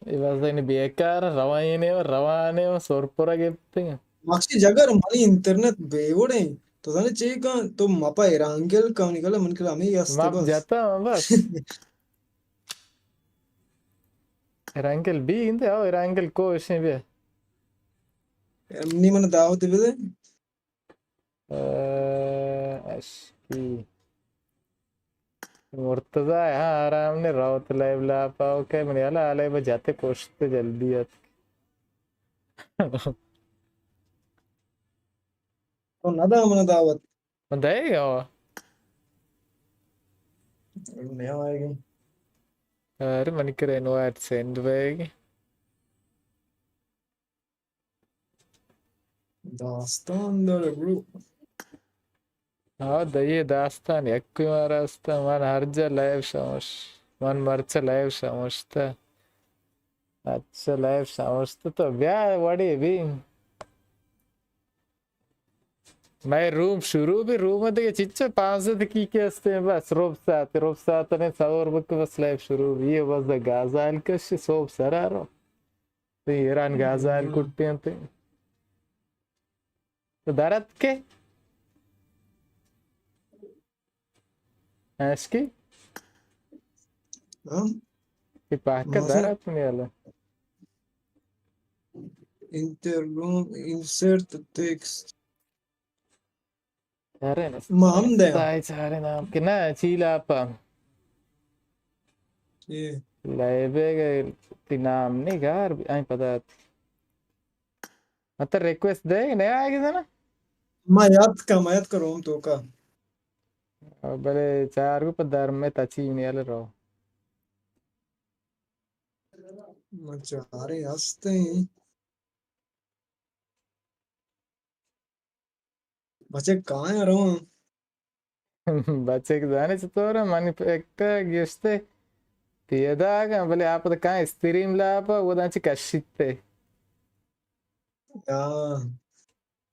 اے واسطہ انہیں بیکار روانی نے، روانی سرپرا گپتے ہیں. مخشی جگر منی انٹرنیٹ بے وڑیں. تو زانے چے کن، تو مپا ایرانگل کانی کلا من کلا ہمیں یستے مپ بس. جاتا ہوں بس. ایرانگل بی اندے، آؤ ایرانگل کو اشیں بیا. نی من دعوت بدے. اے، اشکی. مرتضی، ہاں، آرام نے روت لیب لاپا، اوکے، منی حالا، حالا بجاتے کوشتے جلدی ات. تو نہ دا من دعوت. من دے گا. نہیں آئے گی. ارے، منی کرے انوائٹ سینڈ بے گی. داستان دارے برو. ہاں، دئیے داستان یکوئی مارا است. من ہر جا لائیو شموش. من مرچا لائیو شموشتا. اچھا، لائیو شمشت تو بیا وڑے بی۔ مئے روم شروع بی، روم دیگہ چچا پانزدہ دقیقے ہستے، بس رب ساعت، رب ساعت نے سور بک، بس لائیو شروع بی، بس گازال کش صوب سرا رو۔ تو ایران گازال کٹتے ہیں تے۔ تو درت کے؟ اشکی؟ ہاں؟ یہ پاکا مزہ۔ درت نہیں والا۔ انٹر روم، انسرٹ ٹیکسٹ۔ چارے نہ۔ ما ہم دے۔ سائے چارے نام کہ نہ، چیلا پا۔ یہ۔ لائبے گئے تی نام نہیں گار، آئیں پتا۔ مطلب ریکویسٹ دے، نہیں آئے گی نا؟ ما یاد کا، ما یاد کروں تو کا۔ بلے چار کو پر در میں تچی نہیں آلے رو۔ ما چارے ہستے ہیں۔ بچک کایاں رواں؟ بچک زانے چطور ءَ؟ منی پکٹ ءَ گشتے پیداگ آں، بلے آ پدا کایاں استریم لاپ ءَ، اودا چہ کشیت ءَ۔ ہاں۔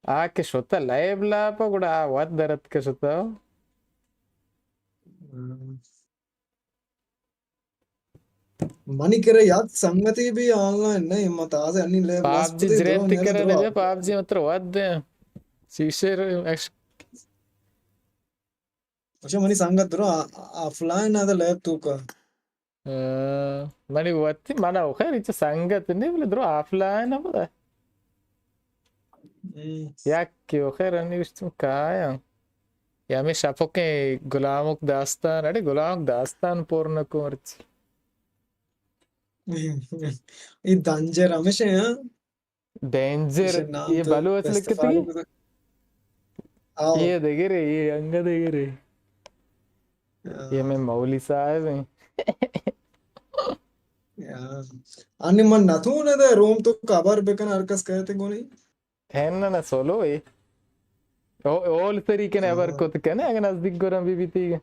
آ کہ شتہ لائیو لاپ ءَ، گڑا آ وت در اتک شتہ۔ ہاں۔ منی کرا یک سنگتے بھی آن لائن نہیں، ما تازہ انی لیب پاب جی جرین تکرا نہ جا، پاب جی متر ود دے۔ شیشے رو اش-، اچھا، منی سنگت درو آ-، آف لائن آ لیب تو کا۔ آ، منی وتی، منا خیر اچ سنگت نہیں، بلے درو آف لائن آ پدا۔ ہم۔ یک کہ خیر انی وشتم کایاں۔ یا ہمیں شپکیں گلامک داستان، اڑے گلامک داستان پر نہ کو مرچی۔ اے دنجر ہمیشہ ہیں، ہاں؟ ڈینجر، ایشی نام یہ تو بلوچ لکھتی؟ آؤ۔ یہ دگرے، یہ انگا دگرے۔ ہاں۔ یہ میں مولی صاحب ہیں۔ ہاں۔ انی من نتون دے روم تو خبر بکن ہر کس کہتے گونی۔ ہن نہ سولو اے۔ او-، اول سری کنے ہبر ہاں۔ کت کنے، اگہ نزدیک گورم بی بیتی گے۔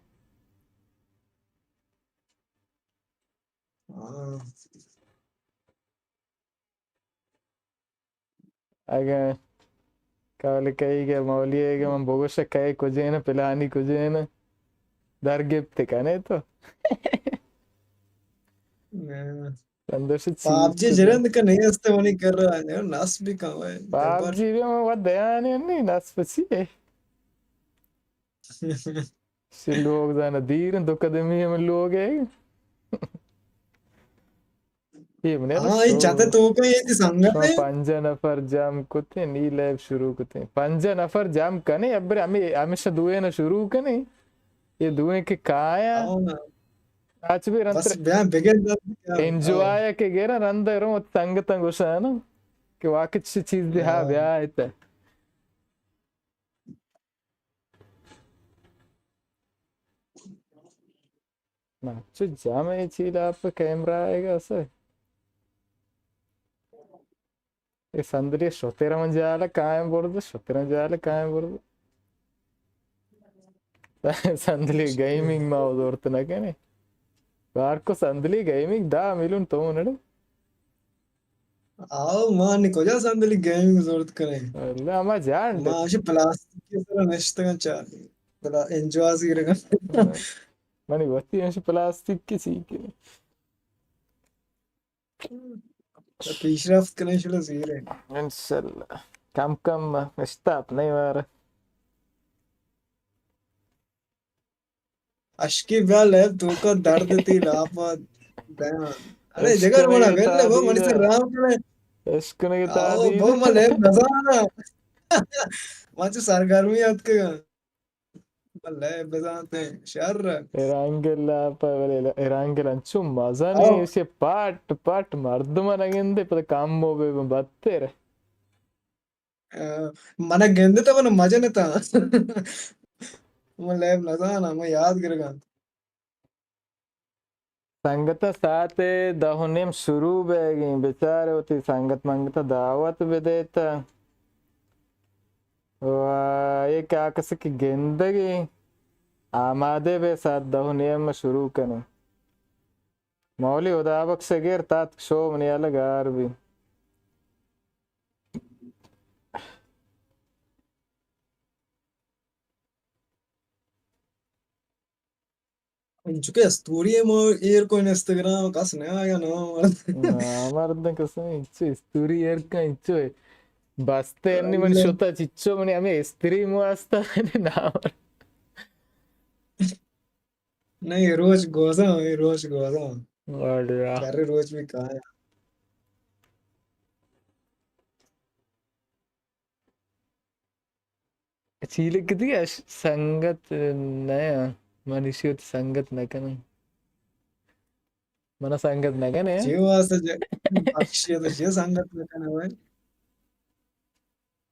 ہاں۔ اگہ کال کئی گے، مولی گے، من بگوش کئی کجین، پلانی کجین، در گپت کنے تو۔ ہاں۔ سندوش چی پاب جی کجا؟ جرند کا نہیں ہستے ونی کر رہا ہے، نس بھی کم ہے، پاب جبر۔ جی بھی ہم وقت دیانی نہیں، نس پسی ہے۔ سی لوگ زانا دیر، دو قدمی ہم لوگ ہے۔ یہ منی ہاں، یہ شو-، چاہتے تو کا یہ تھی سنگت شما ہے۔ پنجہ نفر جام کتے، نی لیب شروع کتے۔ پنجہ نفر جام کنے، ابر ہمیں، ہمیشہ دوئے نہ شروع کنے۔ یہ دوئیں کہ کایا۔ ہاں۔ اچ بھی رند بس بیا بگن دات کیا۔ انجوائے کہ گیرا رند رو سنگتاں گوشانا کہ واقعی چی چیز دی ہا ہاں۔ بیا ایت۔ نا، چو جامے چی لاپ کیمرہ آئے گا سے۔ اے صندلی شتر من جال قائم برد، شتر من جال قائم برد۔ صندلی گیمنگ ما زورت نہ کنے۔ بار کو صندلی گیمنگ دہ میلیون تو نڑے۔ آؤ، ما نی کجا صندلی گیمنگ زورت کنے۔ اللہ، ما جان ما اش پلاسٹک کے سر نشتگاں چا۔ بلا انجواز گرگا۔ منی وتی اش پلاسٹک کی چی کے۔ پیشرفت کنیں شلو زیریں۔ انشاءاللہ۔ کم کم اشتاپ نہیں وار۔ اشکی بیا لیب توکا درد تی لاپا دیاں۔ ارے جگر منا ویل بو منی سر رام کرے۔ عشق نے آؤ، تعدیل۔ بو ما لیب نزانا۔ ما چو سرگرمی اتکگاں۔ بلے بزانتے شر۔ ایرانگل ءَ پہ، بلے ایرانگل انچو مزن او۔ اسے پٹ پٹ مردم نہ گندے، پتہ کم ہو بے بدتر۔ آ، من گندے تو من مزن تا۔ من لیب نزانا، من یاد گرگاں۔ سنگتاں، ساعت دہ و نیم شروع بیگیں، بچار وتی سنگت منگت دعوت بدیت۔ و ایک آ کسی کہ گندگی آمادے بے، ساعت دہ و نیم شروع کنیں۔ مولی، خدا بخش گر تاتک، شو منی الگ آر بی۔ انچو کہ استوری ما ایر کو انسٹاگرام کس نہ آیا نا۔ نا، مرد کس انچو استوری ایر کا انچو۔ بستے انی من شتا چچو منی ہمیں استری مو استا۔ نا۔ نہیں، روچ گوزا، اے روچ گوزا۔ واڑیا۔ کرے روچ بھی کایا۔ چی لکھتی؟ اش سنگت نہ، من ایشی وتی سنگت نہ کناں۔ منا سنگت نہ کنے۔ چی واسطہ جے بخشی تو چی سنگت نہ کنے بھائی؟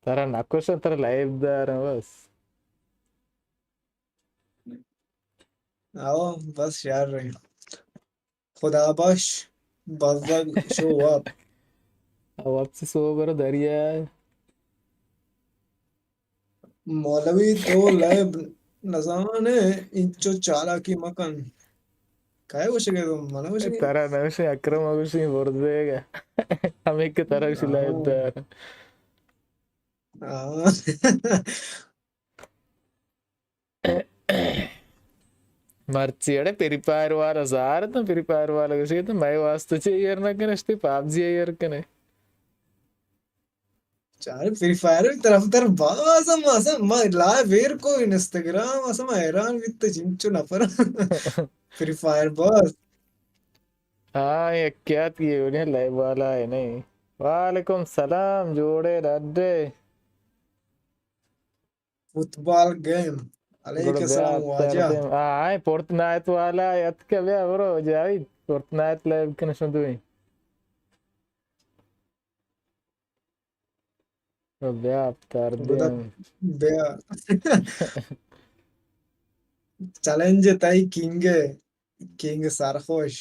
ترا نہ کشاں، ترا لائیو داراں بس۔ آؤ، بس شر رہی۔ خدا بخش، بزگ شو واب۔ واب چہ سوبر دریا۔ مولوی تو لیب نزانے، انچو چالاکی مکن۔ کئے گوشگے تو؟ منا گوشگے؟ ترا نوشی، اکرم گوشی، برزے گا۔ ہمیں کہ ترا گوشی لیب دار۔ ہاں۔ مرچی اڑے فری فائر والا زار تو، فری فائر والا گوشی تو میں واسطے چے ایر نہ کنے، اشتی پاب جی ایر کنے۔ چارے فری فائر طرف تر باز ہم، اصلا ما لائیو ایر کو انسٹاگرام، اصلا ما حیران بیت جنچو نفر۔ فری فائر باز۔ ہاں، یک کیا تھی یہ لائیو والا ہے نہیں۔ وعلیکم سلام، جوڑے ڈڈے۔ Football game. علیک گڑا بیا السلام واجہ۔ تردیم۔ آ، آئیں فورتنائٹ والا اتکہ، بیا برو جاوید، فورتنائٹ لیب کن شما دوئیں۔ تو بیا گڑا تردیم۔ بیا۔ چیلنج تئی کنگ، کنگ سرخوش۔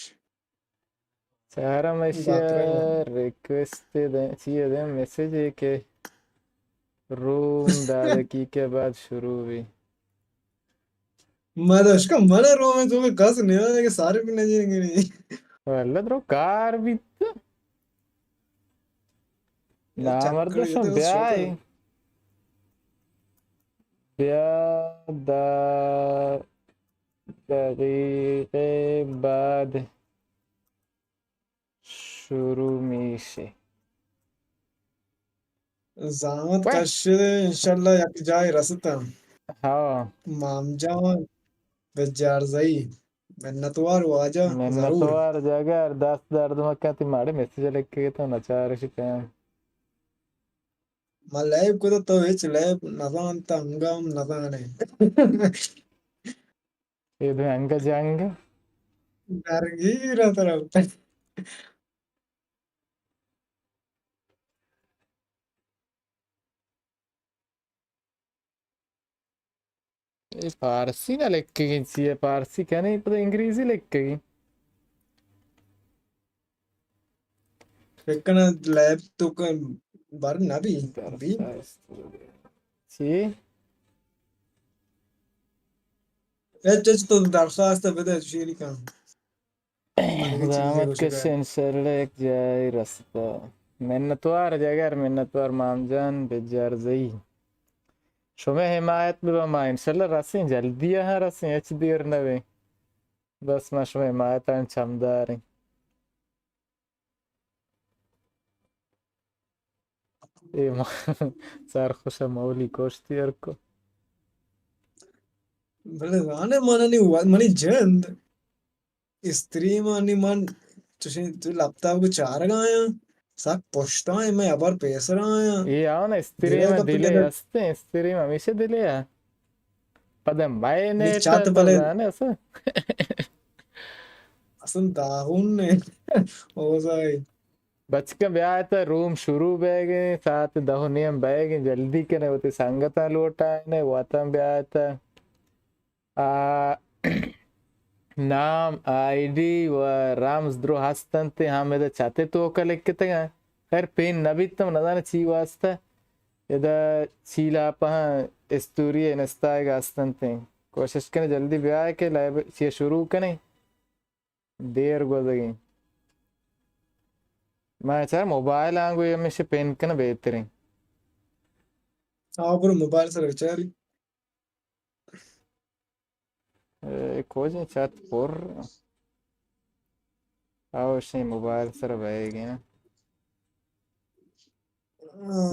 چارم ایشی ءَ ریکویسٹ دے، چی ءَ دے، میسج ہے کہ روم دہ دقیقہ بعد شروع بھی۔ ما دشکا من روم تو کس نہیں آنے کہ سارے بھی نہیں جنگے نہیں۔ واللہ درو کار بیت۔ نامرد شو بیا۔ بیا دہ دقیقہ بعد شروع میشه۔ زحمت کشید، انشاءاللہ یک جای رستن۔ ہاں۔ مام جان، بجارزئی، منتوار واجہ، ضرور۔ منتوار جاگہ، ہر دست درد مکن، تی ماڑے میسج لکھ کے تو نچار شی پیم۔ ما لیب کو تو ہچ لیب نزانتا، انگام نزانے۔ اے دوئیں انگہ جنگ۔ درگیر ءَ طرف۔ اے فارسی نہ لکھگی، چی ہے؟ فارسی کنے، پدا انگریزی لکھگی۔ فکر کناں لیب تو کہ بر نہ بی۔ بی۔ چی؟ اچ، اچ، تو درخواست بدے، شیری کن۔ زحمت کش، انشاءاللہ یک جای رستا۔ منتوار جگر، منتوار مام جان، بجار زئی۔ شمئے حمایت ببا، ما انشاءاللہ رسیں، جلدی ہاں رسیں، ہچ دیر نہ بیں۔ بس ما شمئے حمایت آں چمداریں۔ اے ما-، سر خوش مولی کوشتی ہر کو۔ بلے زانے من نی و-، منی جند استریم انی من چشیں تو لپتاپ کو چارگ آیاں، سک پشت آیاں، میں ابر پیسر آیاں۔ اے آن استریم دلے ہستیں، استریم ہمیشہ دلے ہے۔ پدا مئے نی نیٹ چات تو بلے زانے اسا۔ اصلاً داہون نے۔ اوزائی۔ بچکاں بیایت، روم شروع بیگیں، ساعت دہ و نیم بیگیں، جلدی کنے، وتی سنگتاں لوٹائینے، وطن بیایت۔ آ، نام، آئی ڈی و رمز درو ہست انت، ہم ادا چت ءِ توکا لکھتگاں۔ خیر، پین نہ بیتم، نزاناں چی واسطہ۔ ادا چی لاپہاں استوری انسٹا ءَ ہست انت۔ کوشش کنے جلدی بیائے کہ لائیو چی شروع کنے۔ دیر گوزگیں۔ ما چار موبائل آنگو ہمیشہ پین کن بہتریں۔ آ، برو موبائل سر بچاری۔ اے، کجیں چت پر۔ او شی موبائل سر بہگیں۔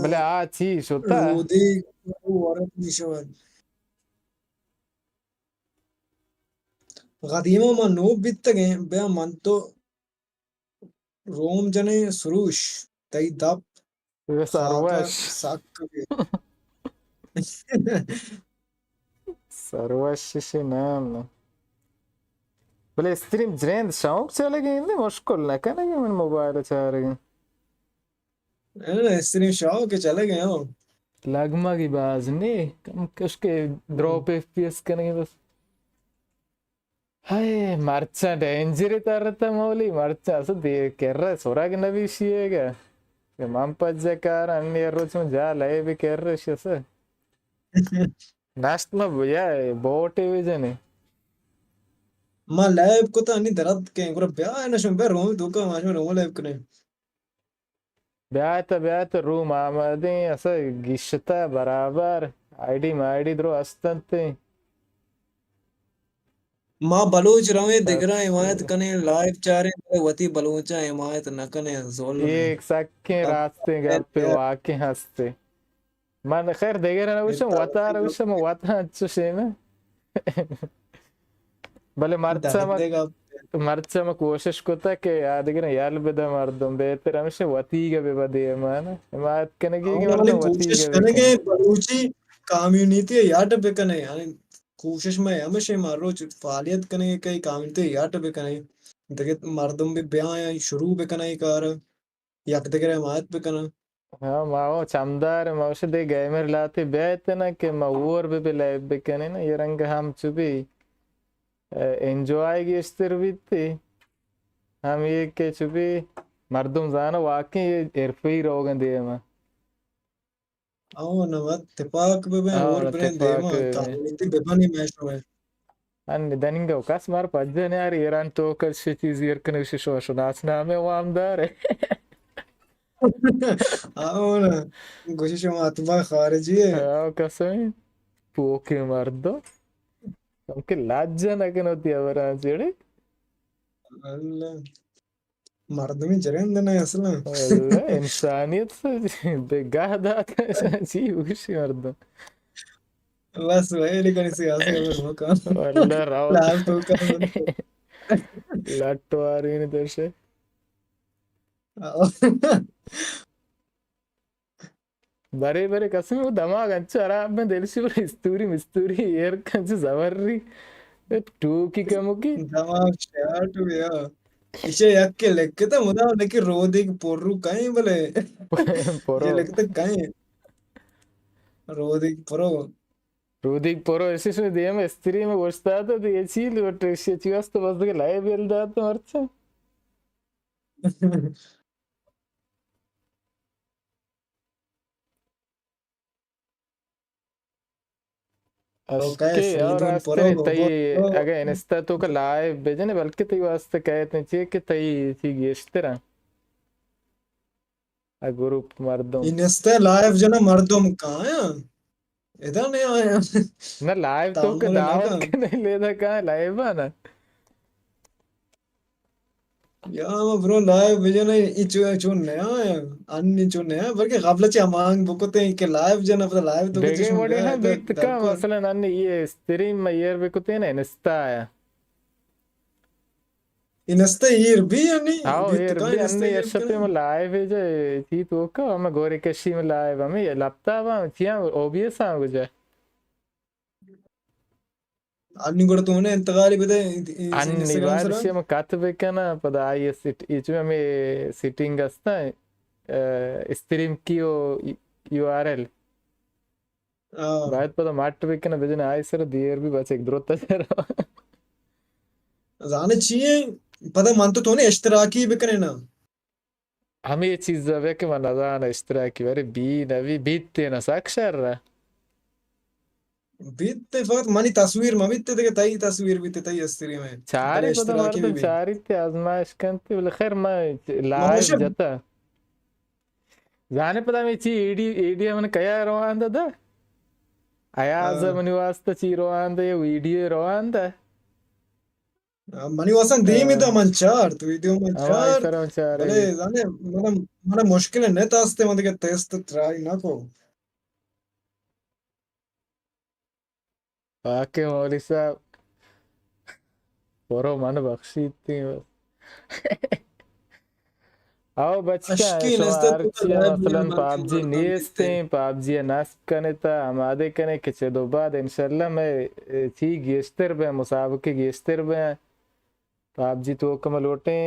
بلے آ چی شتا؟ رودی ورد می‌شود۔ قدیما ما نوک بیتگیں، بیا من تو روم جنیں سروش، تئی دپ اے سروش۔ ساک بی۔ سروش شی نام نہ۔ بلے استریم جریند شوق چلگیں، مشکل نہ کنگیں من موبائل چارگیں۔ اے، استریم شوق چلگیں، ہو۔ لگمگی باز نے، کم کش کے دروپ ایف پی ایس کنگیں بس۔ ہائے، مرچاں ڈینجر ترتہ مولی، مرچاں اسہ دے کرہ سرگ نبی شیئے گا۔ کہ من پجہ کار انی ہر روچ من جا لئے بی کرہ شی اسہ۔ نشت ما یا بوٹے بجنے۔ ما لائیو کتا انی درد کیں، گڑا بیا نشم، بیا روم دوکا ما شما روم لائیو کنیں۔ بیایت، بیایت، روم آمادیں، اسہ گیشتہ برابر، آئی ڈی مائی ڈی درو استنت۔ ما بلوچ رویں، دگراں حمایت کنیں، لائیو چاریں، بلے وتی بلوچاں حمایت نہ کنیں، ظلم اے۔ اے سکیں راستیں گپے، واقعی ہستے۔ من خیر دگراں نہ گوشم، وتا را گوشم، وتا انچو شیمہ۔ بلے مرچاں ما، مرچاں ما کوشش کتگ کہ آ دگراں یل بدہ مردم، بہتر ہمیش وتیگ بہ بہ دیما نا۔ حمایت کنگی کہ مردم وتیگ بہ کنگے، بلوچی کمیونٹی یاٹ بکنگے۔ یعنی کوشش مئے ہمیش ہر روچ فعالیت کنگے کہ کمیونٹی یاٹ بکنگے۔ دگہ مردم بھی بیاں شروع بکنگے کار۔ یک دگرے حمایت بکناں۔ ہاں، ما او چمدار، ما اوش دے گیمر لاتے بیایت نا کہ ما اور بہ بہ لائیو بکنیں نا، یہ رنگ ہم چو بی، ا، انجوائے گیشتر بیتی۔ ہم یہ کہ چو بی مردم زانہ واقعی یہ حرفی روگن دیما۔ او نہ وت تپاک بہ بیں، او اور نہ بریں تپاک دیما، بہ بیں۔ کمیونٹی بہ بنی میں شمئے۔ ان دننگا کس مار پجہ نیاری، ایران تو کس چیز ایر کنے، شو شناس نامے وامدار ہے۔ او نہ، گوشی شما اتباع خارجی ہے۔ او قسم، پوکے مردم۔ ہم کہ لاج نہ کنو تی ابران چڑے۔ اللہ۔ مردمی جرند نہ اصلاً۔ واللہ انسانیت سے بگاہ دات، چی گوشی مردم۔ بس ویلی کنی سیاسی امر مکان۔ واللہ راو۔ لال تو کن۔ لٹ وارین درشے۔ برے برے قسم، وہ دماغ انچو خراب میں دل شی، برے استوری مستوری ایر کنچ زبر ری۔ ٹوکی کموکی۔ دماغ شارٹ ہو گیا۔ ایشی یک کے لکھتا مدام لیکن رودیگ پرو کہیں بلے۔ پرو۔ یہ لکھتا کہیں۔ رودیگ پرو۔ رودیگ پرو، ایشی شو دیم استری میں گوشتا تھا تو یہ چی لوٹ، ایشی چی واسطہ بس کہ لائے بیل دات مرچا۔ اشکے اور راستے تئی، اگہ انستا تو کہ لائیو بجنے، بلکہ تئی واسطہ کہت نہیں چاہیے کہ تئی چی گیشتر ہیں۔ ا گروپ مردم۔ انستا لائیو جنا مردم کہاں ہیں؟ ادا نہیں آیا۔ نہ لائیو تو کہ دعوت کے نہیں لیدا کہاں لائیو ہے نا۔ یا ما برو لائیو بجنے، ای چو، چون نیا ہے، انی چون نیا، بلکہ قبل چہ ہمانگ بکتے ہیں کہ لائیو جنا، پتہ لائیو تو دگہ وڑے ہم بیت کا، مثلاً انی یہ استریم میں ایر بکتے ہیں نا، انستا ہے۔ انستا ایر بھی یعنی؟ ہاں، ایر بھی، انی شپے میں لائیو ہے جے، تھی تو کا، ہمیں گورے کشی میں لائیو، ہمیں یہ لپتا با، چیاں او بی ایس آنگو جائے۔ انی گڑا تو نے انتقالی بدے، انی بارشی ہم کت بکنا، پدا آئی سیٹ، ایچ میں ہمیں سیٹنگ استا، استریم کیو یو آر ایل۔ باید پدا مٹ بکنا، بجن آئی سر دیر بھی بچ ایک دروت سر۔ زانے چیئے؟ پدا من تو تو نے اشتراکی بکنے نا۔ ہمے چیز ء بیا کہ من نزاناں اشتراکی، بارے بی نہ بی، بیت تینا سک شر ء۔ بیت، فقط منی تصویر مہ بیت، دگہ تئی تصویر بیت، تئی استری میں چارے بلے پدا اشتراکی مردم بھی بیت۔ چاریت، آزمائش کنت، بلے خیر، ما ما لائیو گوشم۔ جتا۔ زانے پدا میں چی ایڈی، ایڈی من کیا روان دا دا؟ ایاز ہاں۔ منی واسطہ چی روان دا، یا ویڈیو روان دا؟ منی واسطہ دیمی دا، من چارت، ویڈیو من ہمائی چارت۔ سر ہم چارے۔ بلے زانے، من، من مشکل نت آستے، من دگہ تیست ٹرائی نہ کو۔ واقعی مولوی صاحب، برو من بخشیت تیں بس۔ او بچکاں، اشکی شما نسبت ہر تو چی لائب مثلاً میں پاب جی مردم نیستیں، پاب جی نصب کنے تا آمادے کنے کہ چہ دو بعد انشاءاللہ میں چی گیشتر بیں، مسابقے گیشتر بیں۔ پاب جی توک ما لوٹیں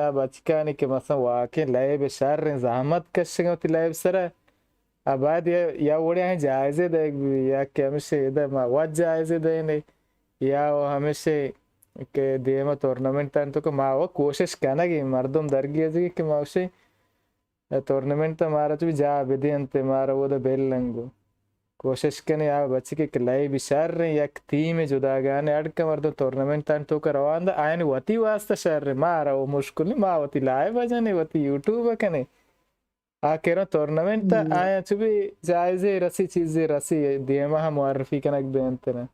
آ بچکانی کہ مثلاً واقعی لائب شر ہیں، زحمت کشگاں وتی لائب سرا۔ آ باید یا، یا وڑے آہیں جائزے دئیگ بی، یا کہ ہمیشہ ادا ما وت جائزے دئینے، یا و ہمیشہ کہ دیما ٹورنامنٹ آن تو کہ ما و کوشش کنگی، مردم درگیزگی کہ ما وشیں ٹورنامنٹ ء مارا چو جاہ بدینت، مارا اودا بل انگو۔ کوشش کنے آ بچکے کہ لائبی شر ہیں، یک تیم جداگانے اڑ کہ مردم ٹورنامنٹ آن تو کہ روان دا، آیانی وتی واسطہ شر ہیں، مارا او مشکل نہیں، ما وتی لائب جنے، وتی یوٹیوب کنے۔ آ کہ رو ٹورنامنٹ تا ہم۔ آیا چو بھی جائزے رسی، چیزے رسی، دیما ہم معرفی کنگ بینت نا۔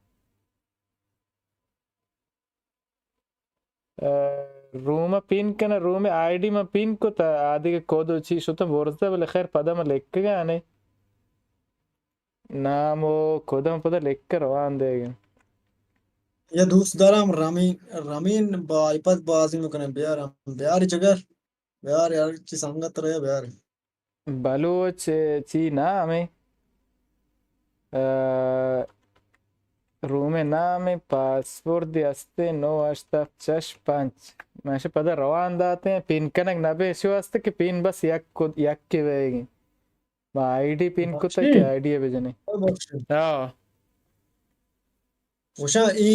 ء، روم ء پین کناں، روم ء آئی ڈی من پین کت، آ دگہ کد و چی شتاں برزتہ، بلے خیر پدا من لکگاں نے۔ نام و کداں پدا لکہ روان دیگاں۔ یا دوست دارم رمین، رمین با آئی پد بازی مکنه، بیار، بیار جگر، بیار یار، چی سنگت رہے بیار۔ بلوچ چی نام ہے؟ ء، روم ء نام ء پاسورڈ دی است ء نو ہشت ہفت شش پنچ۔ من ایشی پدا روان دات ء پین کنگ نہ بے، ایشی واستہ کہ پین بس یک کد، یک کے بئیگی۔ ما آئی ڈی پین کتا کہ آئی ڈی ء بجنے۔ ہاں۔ گوشاں اے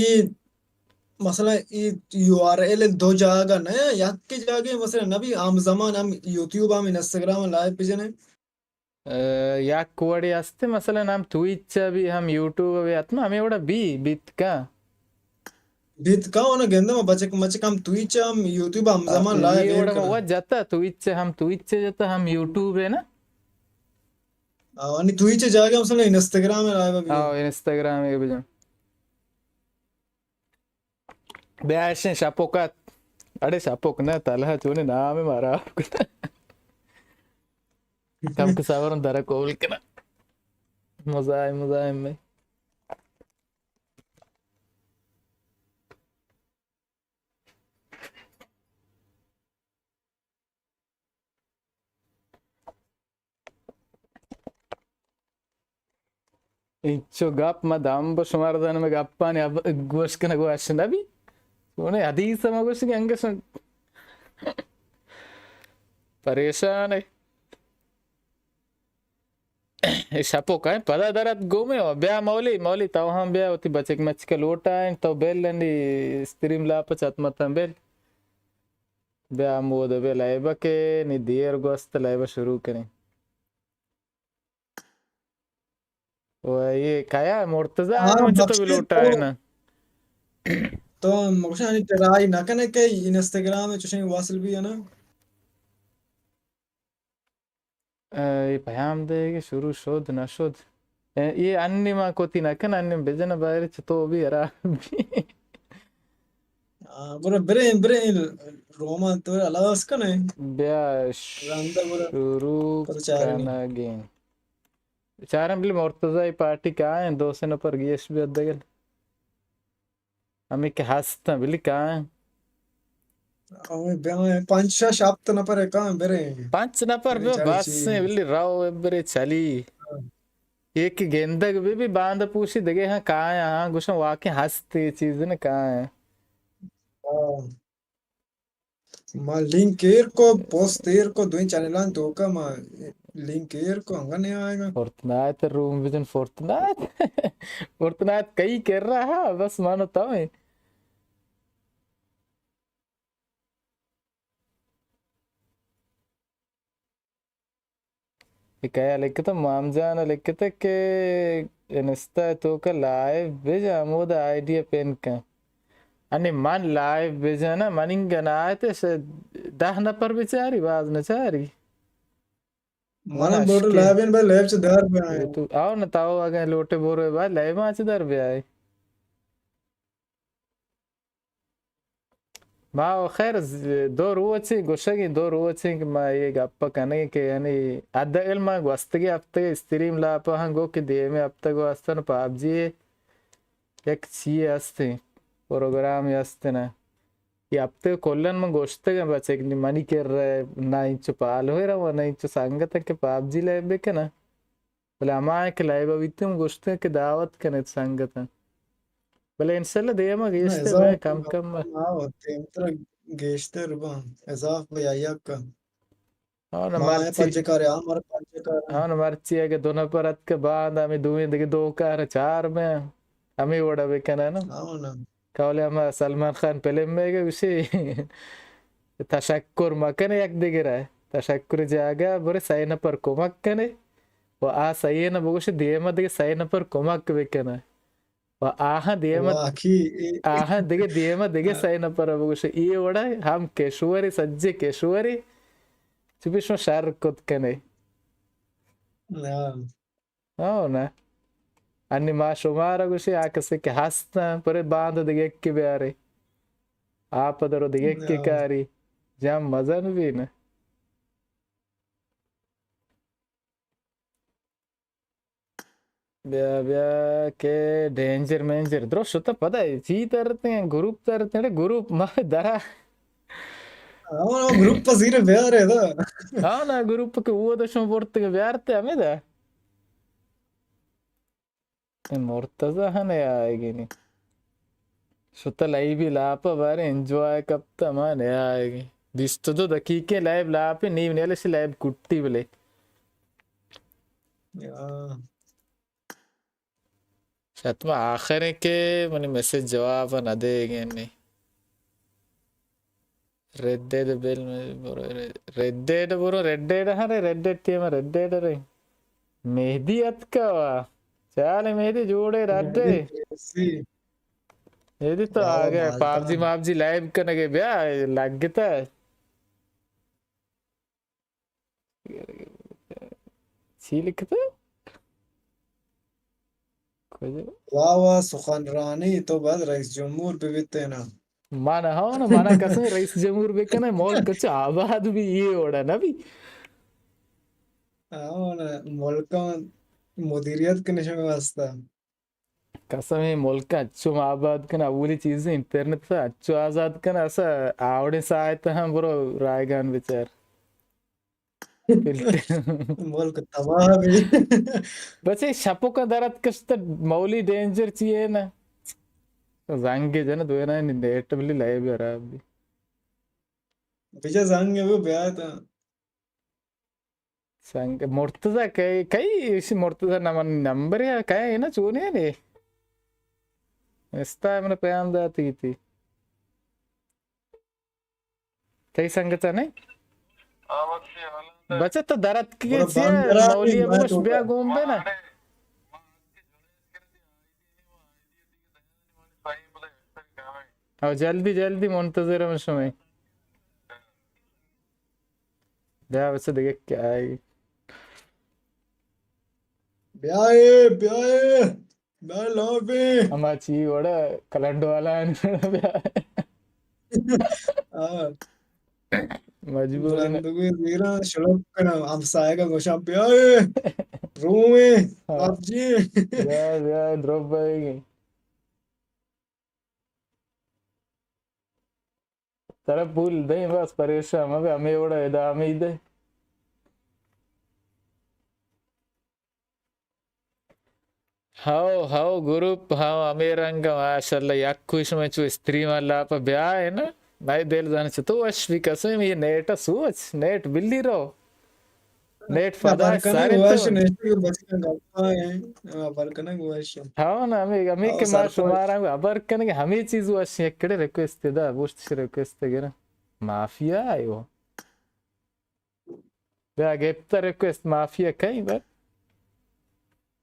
مثلاً اے یو آر ایل دو جاگہ نہ، یک جاگہ مثلاً نہ بھی ہم زمان ہم یوٹیوب ہم انسٹاگرام لائیو بجنے۔ ء، یک وڑے است، مثلاً ہم تویچ ء بھی، ہم یوٹیوب ء بھی، حتما ہمیں وڑا بھی بیت کا۔ بیت کا، اونا گندم بچک مچک ہم تویچ ء ہم یوٹیوب ہم زمان لائیو ایر وڑا کنا۔ وت جتا تویچ ء، ہم تویچ ء جتا، ہم یوٹیوب ہے نا۔ آ، انی تویچ ء جاگہ مثلاً انسٹاگرام ء لائیو بھی۔ آ، انسٹاگرام ء بھی جان۔ بیا اشیں شپوک ات۔ اڑے شپوک نہ، تلہ چونے نام ہے مارا۔ کم کے صبر در قبول کنا۔ مزاحم، مزاحم میں۔ انچو گپ ما دم بو شمار دن میں گپانی اب گوش کنگ وش نبی۔ چونے حدیث ما گوش کہ انگش پریشان ہے۔ اے شپو کائیں پدا درت گومے ہو۔ بیا مولی، مولی تو ہم بیا، وتی بچک مچک لوٹائیں، تو بل انی استریم لاپ چت متن بل۔ بیا ہمود بیا لائبہ کے نی دیر گوست لائبہ شروع کنیں۔ و یہ کیا مرتضی ہاں، آرام چطور بخشی بلوٹا تو، ہے نا؟ تو مگوشانی ٹرائی نہ کنے کہ انسٹاگرام چوشیں واصل بھی ہے نا؟ اے، اے پیام دے کہ شروع شد نہ شد۔ اے، اے انی ما کوتی نہ کن، انی بجن بارے چہ تو بھی حرام بھی۔ آ، برو برے، برے، روما تو ہلاس کنے۔ بیا رندا برو۔ شروع پتہ چارنی۔ کنگیں۔ چارم بلی مرتضی پارٹی کا ہیں، دو سے نفر گیش بھی ادگل۔ ہمے کہ ہستاں، بلی کائیں؟ ہمے بیائیں، پنچ شش ہپت نفر ء کائیں بریں۔ پنچ نفر بریں بے چاڑی بس چی۔ ہیں، بلی رو برے چلی۔ ہاں۔ ایک گندگ بی بی باند پوشی دگے ہاں کائیں، ہاں گوشن واقعی ہست یہ چیز نہ کائیں۔ ہاں۔ ما لنک ایر کو، پوسٹ ایر کو، دوئیں چینلان توکا ما لنک ایر کو، انگا نہیں آئے گا۔ فورتنائٹ روم بجن، فورتنائٹ۔ فورتنائٹ کئی کر رہا، بس مانو تمہیں۔ اے کئے ءَ لکھتہ؟ مام جان ءَ لکھتہ کہ انسٹا ءِ توکا لائیو بجن، ہمودا آئی ڈی ءَ پن کن۔ انی من لائیو بجناں، من انگہ نہ آیت، دہ نفر بچاری، باز نہ چاری۔ من من ءَ بوٹ اشکے۔ لائیو ایں، بھائی لائیو چہ در بیائے۔ تو آؤ نہ، تو اگاں لوٹے برو، بھائی لائیو ءَ چہ در بیائے۔ ما خیر ز-، دو روچے گوشگیں، دو روچے کہ ما اے گپ کنگیں کہ یعنی حد علم گوستگیں ہفتگ استریم لاپ ہاں گو کہ دیمے ہفتگ واسطہ پابجی یک چی ہستیں، پروگرامے ہستیں نا۔ اے ہفتگ کلن من گوشتگ بچک نی منی کر نہ انچو پالوئر و نہ انچو سنگت کہ پابجی لائیو بکناں۔ بلے ہما کہ لائیو بیتیں گوشتیں کہ دعوت کنیت سنگتاں۔ بلے انشاءاللہ دیما نہ، گیشتر اضاف بہ کم کم بہ۔ ہاں، دیمتر گیشتر بہ، اضاف بہ یا یک۔ ہاں، نہ، ما اے مرچی پنچ کارے، آ مر پنچ کارے۔ ہاں، نہ، مرچی اگہ دو نفر اتک باند، ہمیں دوئیں دگہ دو کار چار بہ، ہمیں وڑا بکنن نا۔ ہاں، نہ۔ کولے ہما سلمان خان فلم میں گوشی، تشکر مکن یک دگرا، تشکر جاگہ برے سئے نفر کمک کنے و آ سئے نہ بگوش دیما دگہ سئے نفر کمک بکنن۔ و آہاں دیما، واقعی اے آہاں دگہ دیما دگہ ہاں۔ سئے نفر بگوش، اے وڑا ہم کشوری، سجے کشوری، چو بہ شما شر کت کنے۔ ہاں۔ ہاں نا۔ انی ما شمارا گوشی، آ کسے کہ ہستن، پرے باند دگہ یکے بیارے۔ آ پدر دگہ یکے ہاں۔ کاری۔ جام مزن بی نا۔ بیا، بیا کہ ڈینجر مینجر درو شتہ پدا چی ترتیں، گروپ ترتیں، اڑے گروپ ما درا۔ ہاں، گروپ پہ زیر بیارے دا۔ ہاں نا، گروپ کہ او دشم برتگ بیارتے ہمیں دا۔ اے مرتضی ہنے آئیگی نی۔ شتہ لائیوی لاپا بارے انجوائے کپتہ، ما نے آئیگی۔ بیست و دو دقیقے لائیو لاپے، نیو نیلش لائیو کٹی بلے۔ یا۔ شاید ما آخریں کہ منی میسج جواب نہ دے گے نی۔ ریڈ ڈیڈ بل میں bro, red dead bro, red dead, ہاں رے، red dead team, red dead رے۔ مہدی اتکا وا۔ چال مہدی جوڑے راڈے۔ مہدی تو آگے پابجی مابجی لائیو کنگے بیا لگتا۔ چی لکھتا؟ کجا؟ واہ واہ، سخنرانی تو بعد رئیس جمہور بہ بیتے نا۔ من ہاں نا، من قسم رئیس جمہور بکنے، ملک اچھا آباد بی، اے وڑا نہ بی۔ ہاں نا، ملکاں مدیریت کنشن واسطہ۔ قسم اے ملک اچو آباد کن، اولی چیز انٹرنیٹ تا اچو آزاد کن، اسا آوڑیں ساعت ہم برو رائگان بچار۔ ملک تباہ بی۔ بچے شپو کا درت کشت مولی ڈینجر چیے نا۔ زنگ جن دوینا نیٹ بلی لائیو خراب بی۔ بجا زنگ وہ بیا تا۔ سنگ مرتضی کئی، کئی ایشی مرتضی نمن نمبر یا کئی ہے نا چونے نے۔ استا من پیام داتی تھی۔ تئی سنگت نے؟ بچہ تو درت کی چیا مولی بوش بیا گوم بے نا۔ او جلدی جلدی منتظر ہم شمے۔ بیا بچہ دگہ کیا آئی۔ بیائے، بیائے، بیائے لابے۔ ہما چی وڑا کلنڈ والا آنی وڑا بیا۔ ہاں۔ مجبور ہے۔ بلندگوی زیرا شلوک کنا، ہمسایہ کا گوشاں بیائے۔ روئے، ہاں۔ پبجی۔ بیا، بیا، دروپ بھائی۔ ترا پول دئیں، بس پریشان مبے، ہمے وڑا ادامہ دے۔ ہاؤ، ہاؤ، گروپ، ہاؤ، ہمے رنگ، ماشاءاللہ، یک کوئی شما چو استریم لاپ بیا ہے نا، مئے دل زان چتو وش بی قسم، یہ نیٹ سوچ، نیٹ بلی رو۔ نیٹ پدا سر تو۔ وش نیشتگ بچکاں گپا ہیں، ہاں، بر کنگ وش۔ ہاں نا، ہمیں، ہمیں ہاں، کہ ما سر تو شمارا ہبر کنگ، ہمیں چیز وش، یک کڑے ریکویسٹ دا، بوشت ریکویسٹ گرا۔ مافیا آئے وہ۔ بیا گپتا ریکویسٹ مافیا کئی بر.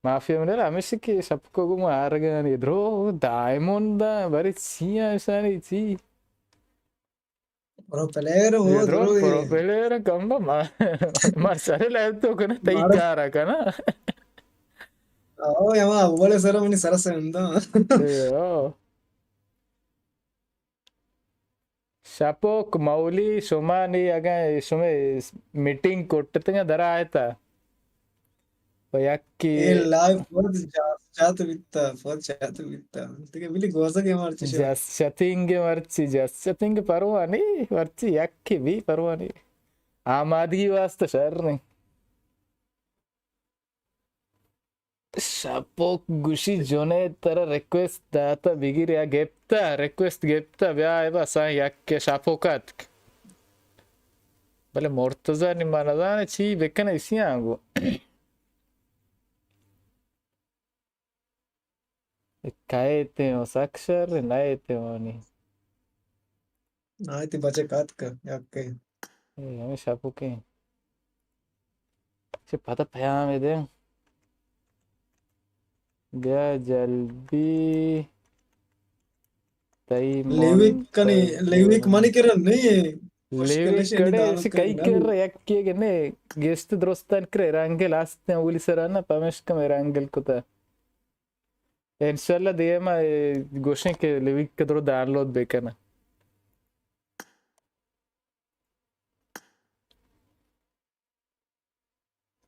مافیا منی را ہمیشہ کہ شپکو گو ما آرگانی درو ڈائمنڈ دا بری چی آشانی چی. پرو پلیئر ہو، یہ درو درو پرو یہ. پلیئر کم با ما، ما سر لیب تو کنا تئی مارا کارا کنا. او یما اول سر منی سر سے اندا. اے، او. شپوک مولی شما نی اگاں شمے میٹنگ کٹتگاں درا آیتا. و یکی اے لائیو پد جاس چات بیتا، پد چات بیتا. دیگه بلی گوزگ ءَ مرچی شو. جس شتینگ مرچی، جس شتینگ پروانی، مرچی یکی بی پروانی. آمادگی واسطہ شر نہیں. شپوک گوشی جنید ترا ریکویسٹ داتا بگیر یا گپتا، ریکویسٹ گپتا بیا اے بس آں یک شپوک اتک. بلے مرتضی نی ما نزانے چی بکن اسی آنگو. کئے تے ہو سک شر نئے تے ہونی. آئی تی بچک اتک یکے. اے ہمے شپوکیں. چہ پدا پیام دے. بیا جلدی. تئی لیوک من کنی، پر لیوک منی کرن نہیں. لیوک کڑے اسی کئی کر یکی کہ نے گیشت درستان کرے رنگل آستیں اولی سرانا پمشکم رنگل کتا. انشاءاللہ دیما گوشیں کہ لیوک درو ڈاؤنلوڈ بکناں.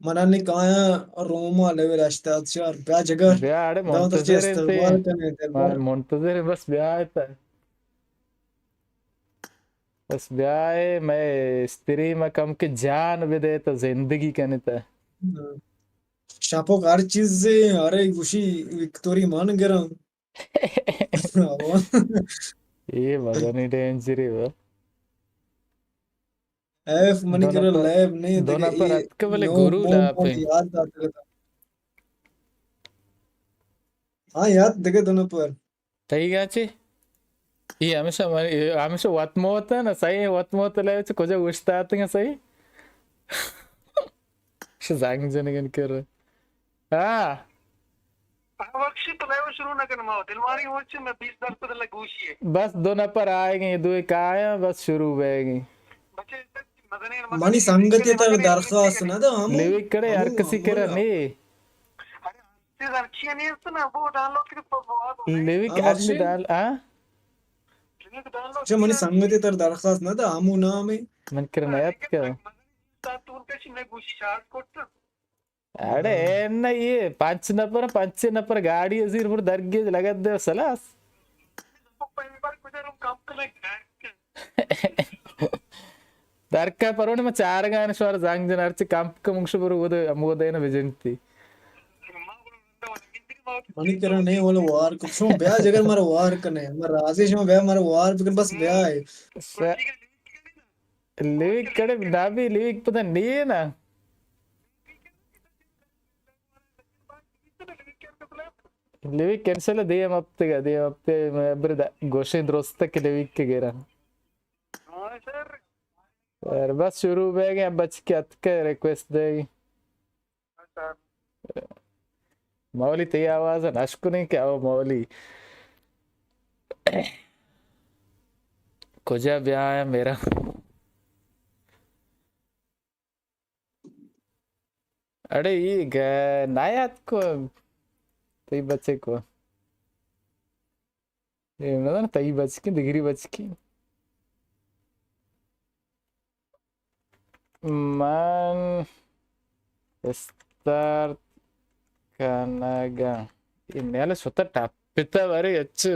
من ءَ نی کایاں روما لیول ہشتاد چار. بیا جگر. بیا اڑے داں تو چی منتظر انت. استقبال کنے دربار. من منتظر انت، بس بیا تا. بس بیا اے، مئے استریم کم کہ جان بدے تا زندگی کنے تا. شاپوک ہر چیز سے، ارے گوشی وکتوری مان گرم. اے مزنی ڈینجری با. ایف منی دو کرا نفر، لیب نہیں دو دیگه نفر اے اتکہ بلے نو گرو بوم لاپ پوٹ ہیں. یاد داتگتا. ہاں یاد دیگه دو نفر. تئی گا چی؟ اے ہمیشہ من-، اے ہمیشہ وت موت ہے نا، صحیح ہے، وت موت لیب چی کجا اوشتاتگا صحیح؟ ش زنگ جنگن کر. ہاں. بخشی تو لیو شروع نہ کن، ما دلوانی ہو چے، میں بیس درصد لگوشی ہے. بس دو نفر آئے گئے، دو ایک آیا، بس شروع ہوئے گئے. بچے، منی سنگتی تر درخواست نہ دا، ہمو لیوک کڑے ہر ہمو کسی کرا ہمو نے. ارے، تے درچی نیست نا، وہ ڈاؤنلوڈ کر، وہ لیوک ہاں، اصلی بخشی. ڈال، ہاں؟ لیوک ڈاؤنلوڈ چہ منی کر. سنگتی تر درخواست نہ دا، ہمو نام ہے. من کرا نیات کا. تون کشی میں گوشی شارٹ کٹ. اڑے، ہاں. اے نہ، اے پنچ نفر، پنچ نفر گاڑی ءَ زیر پر درگیج لگت دے سلاس. درکا پرون ما چارگان شوار زنگ جن ہرچی کمپ کمک شو برو ود ہمو دین بجنتی. منی کرا نہیں، ولا وار کو. شما بیا جگر مارا وار کنے. ما راضی شما بیا مارا وار بکن، بس بیا ہے. س-، لیوک کڑے نابی لیوک پتہ نہیں نا. لیوک کینسل دیم ہفتے گا، دیم ہفتے میں بردا گوشیں درست کہ لیوک کے گرا. یار بس شروع بہ گئے، بچ کے اتکے ریکویسٹ دے گی. مولی، تئی آواز نش کنیں کہ او مولی. کجا بیا ہے میرا؟ اڑے، یہ گ-، نایات کو، تئی بچے کو. اے نہ زاناں تئی بچکیں، دگری بچکیں. من استارت کنگاں. اے میل شتا ٹپتا بارے اچ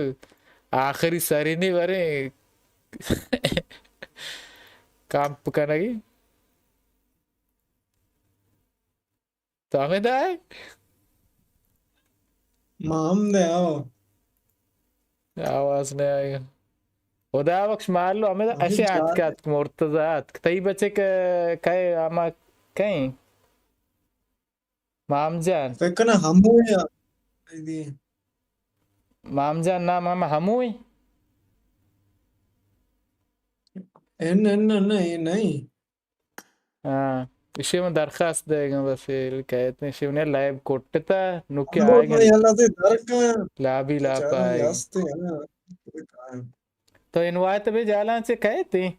آخری سرینی بارے کمپ کنگی. تو ہمے دائے؟ ما ہم دے، او. آواز نہ آئی. خدا بخش مالو، ہمے دا اشے آتک، آتک، مرتضی آتک. تئی بچے کہ، کئے آما کئیں؟ مام جان. فکر کناں ہمو یا. مام جان نام ہم ہموئی؟ ان، ان، ان، اے نہیں. ہاں. ایشی من درخواست دیگاں بس، اے کہتے ہیں، ایشی من لائیو کٹتا، نوکی آئے گا۔ یلا دے درکاں۔ لابی لاپ آئے۔ تو انوائٹ بہ جالاں چے کہتے ہیں؟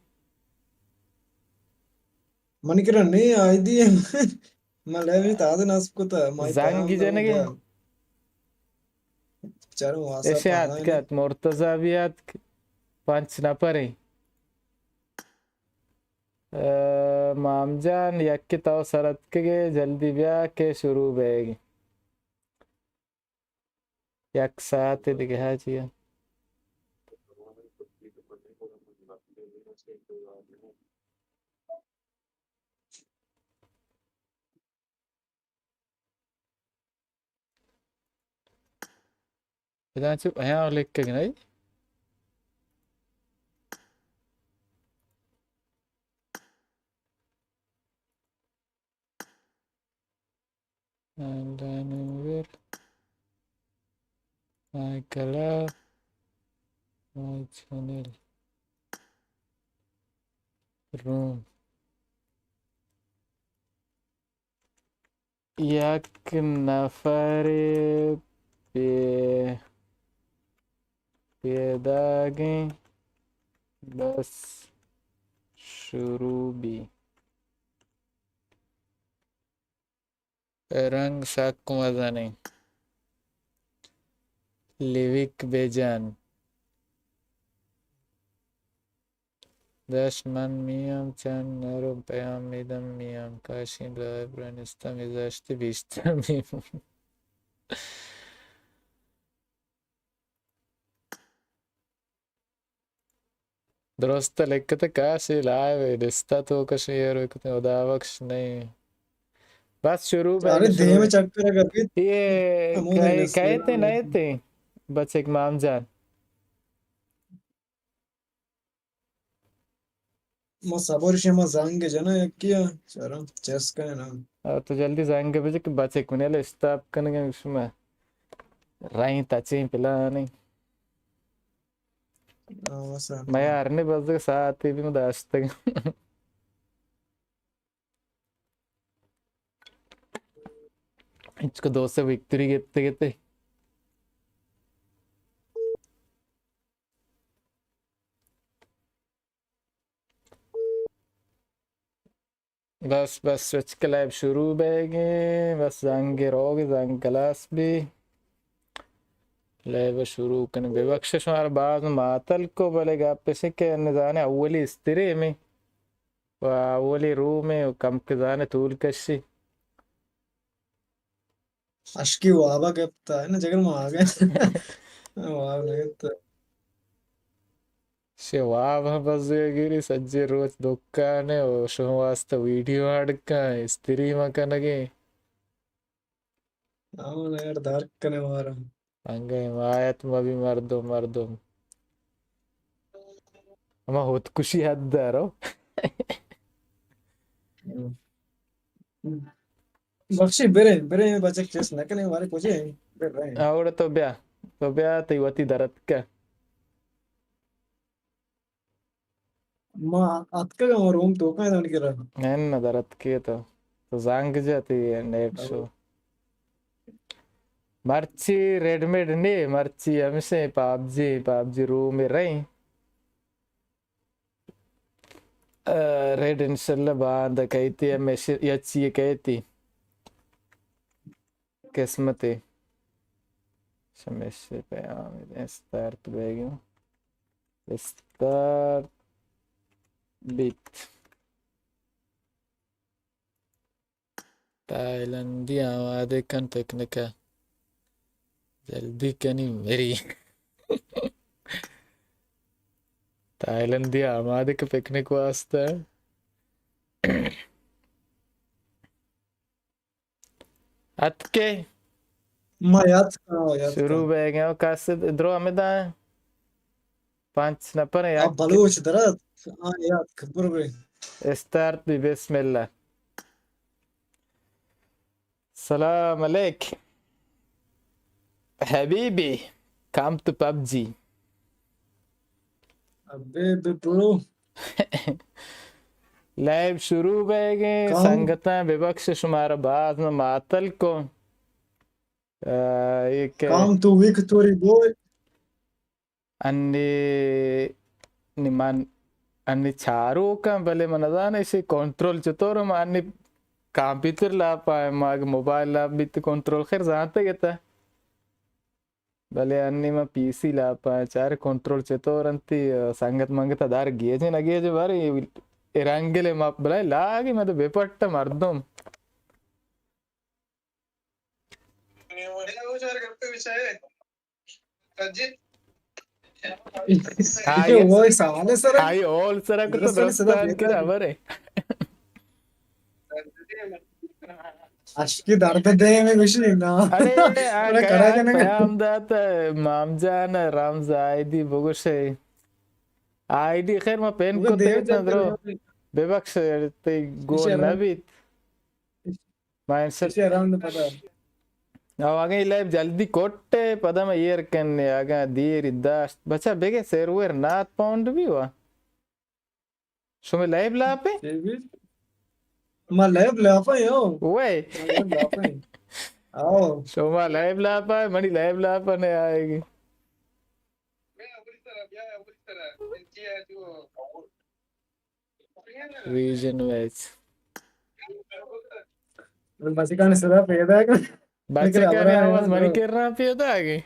من کرا نہیں آئی دی۔ من لائیو تازہ نصب کتا، زنگ جنگے۔ چاروں واسا ایشی آتک، مرتضی بھی آتک، پنچ نفر ہیں۔ اے، مام جان، یکے تو سر اتکگے، جلدی بیا کہ شروع بیگ۔ یک ساعت دگہ ہا چیا۔ ادا چہ پیام لکھگ نہ۔ آن لائن انویل، مائی کلر، مائی چینل، روم۔ یک نفرے پے-، پیداگیں، بس شروع بی۔ رنگ سک مزنیں۔ لیوک بجن۔ دشت من میام، چند نرم پیام میدم میام، کاشین لایب رنستم، ازشت بیشتر میمون۔ درست لکھت کاشی لائب ڈستا تو کشی ایر بکتے، خدا بخش نہیں۔ بس شروع بہ ارے شروع۔ دیم چکر اگر بیت، یہ ہمودے کہتے نہیں تھے بچک مام جان۔ ما صبر شما زنگ جنا یکی ء، چرا چس کن نا۔ آ، تو جلدی زنگ بجے کہ بچے کنے لے استاپ کنگے شما۔ رائیں تچیں پلانی۔ آ، وسا۔ ما یار نے بس ساعت بھی داشتگ۔ اچ کو دو سو وکٹری گپتے گپتے۔ بس، بس، اچ کہ لائب شروع بیگیں، بس زنگ روگ، زنگ کلاس بی۔ لائب شروع کنیں۔ ببخش شمارا باز ماتل کو، بلے گپ اش کہ نزانے اولی استری ہمیں۔ و اولی روم ء و کمک زان ء طول کشی۔ اشکی وابا گپتا، ہے نا جگر ما آگے۔ واب نہ گپتا۔ شے واب ہم بزگے گری، سجے روچ دکان ء و شما واسطہ ویڈیو اڈ کن، استری ما کنگے۔ آمن یار درک کنے مارا۔ انگہ حمایت مبی مردم، مردم۔ ہما خودکشی حد دارو۔ بخشی برے، برے بچک چیس نہ کنے، مارے کجے ہیں، بر رہے ہیں۔ اوڑے تو بیا، تو بیا، تی وتی درت کا۔ ما اتکگ ہم روم توکا دانی کرا۔ نہ، نہ، در اتکے تو۔ تو زانگ جاتی نیٹ شو۔ مرچی ریڈ میڈ نے، مرچی ہمشے پابجی، پابجی روم رہی۔ آ، ریڈ انشاءاللہ باند کہتی، ہمیشہ یا چی کہتی۔ قسمتے۔ شمش پیام استارت بیگم۔ استارت بیت۔ تائلندی آمادہ کن پکنک ء۔ جلدی کنی مری۔ تائلندی آمادہ کن پکنک واسطہ۔ اتکے؟ ما یاد کناں، یاد شروع کناں۔ بہ گئے، کس درو ہمیں دائیں۔ پانچ نفر ہیں، آ، یاد بلوچ درات۔ آ، یاد کن، برو برے۔ استارت بی، بسم اللہ۔ سلام علیک۔ حبیبی، come to پبجی۔ ابے بے برو۔ لائیو شروع بیگیں۔ کام۔ سنگتاں ببخش، شمارا باز ما معطل کو۔ آ، اے کہ کام تو ویک توری بوئے۔ انی، نی من، انی چاروکاں، بلے من نزاناں ایشی کنٹرول چطور، من انی کمپیوٹر لاپا، ما اگہ موبائل لاپ بیت کنٹرول خیر زانتگ ات۔ بلے انی ما پی سی لاپا، چار کنٹرول چطور انتی، سنگت منگت دار گیجے نہ گیجے بارے، اے رنگلے ما بلائے لاگی مد بے پٹ مردم۔ آئی، وہ سوال ہے سر۔ آئی اول سر کو تو درستان کرا برے۔ اشکی درد دے میں کچھ نہیں نا۔ ارے، آ کڑا کیا جنے۔ پیام دات مام جان، رمز آئی ڈی بگوشے۔ آئی ڈی خیر ما پین کو تے نا درو۔ بے بخش تے گون نہ بیت۔ ما انشاء-، او اگاں اے لائیو جلدی کٹے، پدا ما ایر کنے، اگاں دیر داشت۔ بچا بگے سرور نات پاؤنڈ بی وا۔ شمے لائیو لاپے؟ ما لائیو لاپا یو۔ وے۔ ما لائیو لاپا یو۔ آؤ۔ شما لائیو لاپا، منی لائیو لاپا نے آئے گی۔ Region wise. بچکانی صدا پیدا کن۔ بچکانی آواز منی کرا پیدا گی۔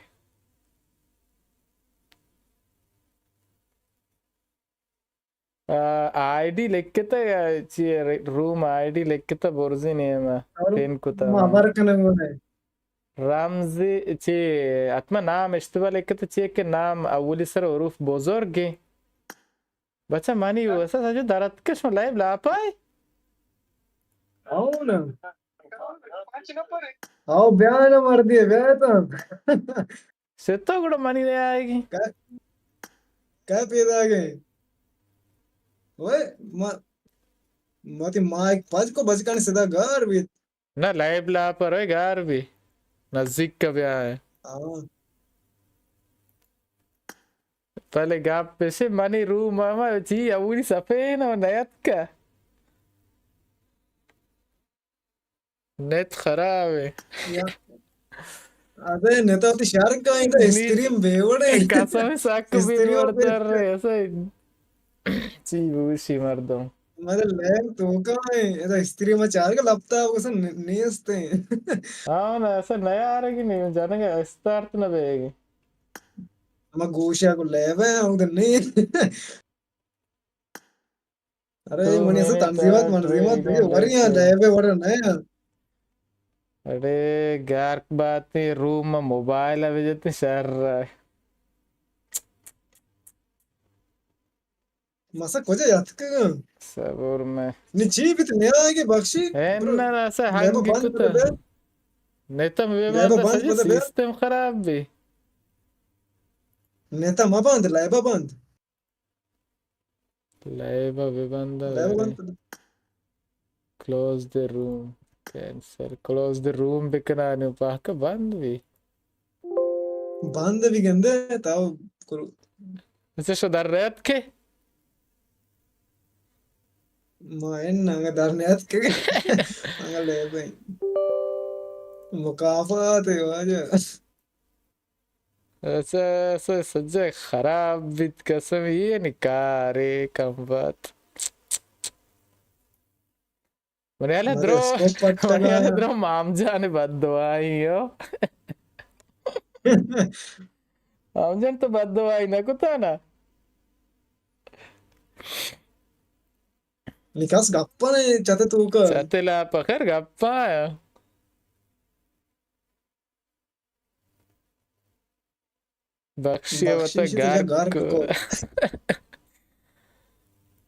آ، آئی ڈی لکھتا یا چی، روم آئی ڈی لکھتا برزی نیما۔ پین کتا ما۔ خبر کنگ رمزی چی، حتما نام اشتباہ لکھتا، چی کہ نام اولی سر حروف بزرگی۔ بچہ منی وسا سجو درت کش لائیو لاپائی۔ آؤ نا۔ آؤ بیا نا مردی، بیا تو۔ ستو گڑا منی نے آئے گی۔ کئے، کئے پیدا گئے؟ اوئے، ما، ما تی مائک پچ کو بچکانی صدا گار بیت۔ نہ، لائیو لاپا روئے گار بی۔ نزدیک کا بیا ہے۔ ہاں۔ پہلے گپ پیسے منی روم ماما چی اولی صفحے نہ نیتکا۔ نیت خراب ہے۔ یا۔ ابے نیتا تی شہر کا انگا نی-، اسکرین بے وڑے۔ قسم ساکو بے اسکرین وڑ بے تر رہے، ایسا ہی۔ چی بوشی مردم۔ مطلب لین تو کا ہے، ایسا اسکرین میں چار کا لپتا ہے، وہ سن نیستے ہیں۔ ہاں نا، ایسا نیا آ رہا کہ نہیں، جانے کا استارت نہ بے گی۔ ہما گوشا کو لیب ہے، ہم تو نہیں۔ ارے، منی سے تنظیمات، منظیمات، دیگه وری ہیں، لیب ہے، وڑا نیا۔ ارے، گارک باتی روم موبائل ہے، بجتے شر۔ مسا کجا یاتکگاں؟ صبر میں۔ نی چی بیت نیاگے بخشی؟ اے نہ، اسا ہنگ کتا۔ نیتا بند، سجی سسٹم خراب بی۔ نیتا ما بند، لائبا بند۔ لائبا بے بند۔ لائبا بند۔ Close the room. Cancel. Close the room بکنانی پاک بند بی۔ بند بی گندے تاو کرو۔ اسے شو در ریت کے؟ ما ان نہ در نیت کے۔ انگا لے بھائی۔ مکافات ہے واجہ۔ اسے، اسے سجے خراب بیت قسم، یہ نکارے کم بات۔ منی حیال ءَ درو، منی حیال ءَ درو مام جان ءِ بد دعائی ہو۔ مام جان تو بد دعائی نہ کتا نا۔ نکاس گپا نے چتے تو کا۔ چتے لا پخر گپا۔ بخشی ءَ وتا گار کو۔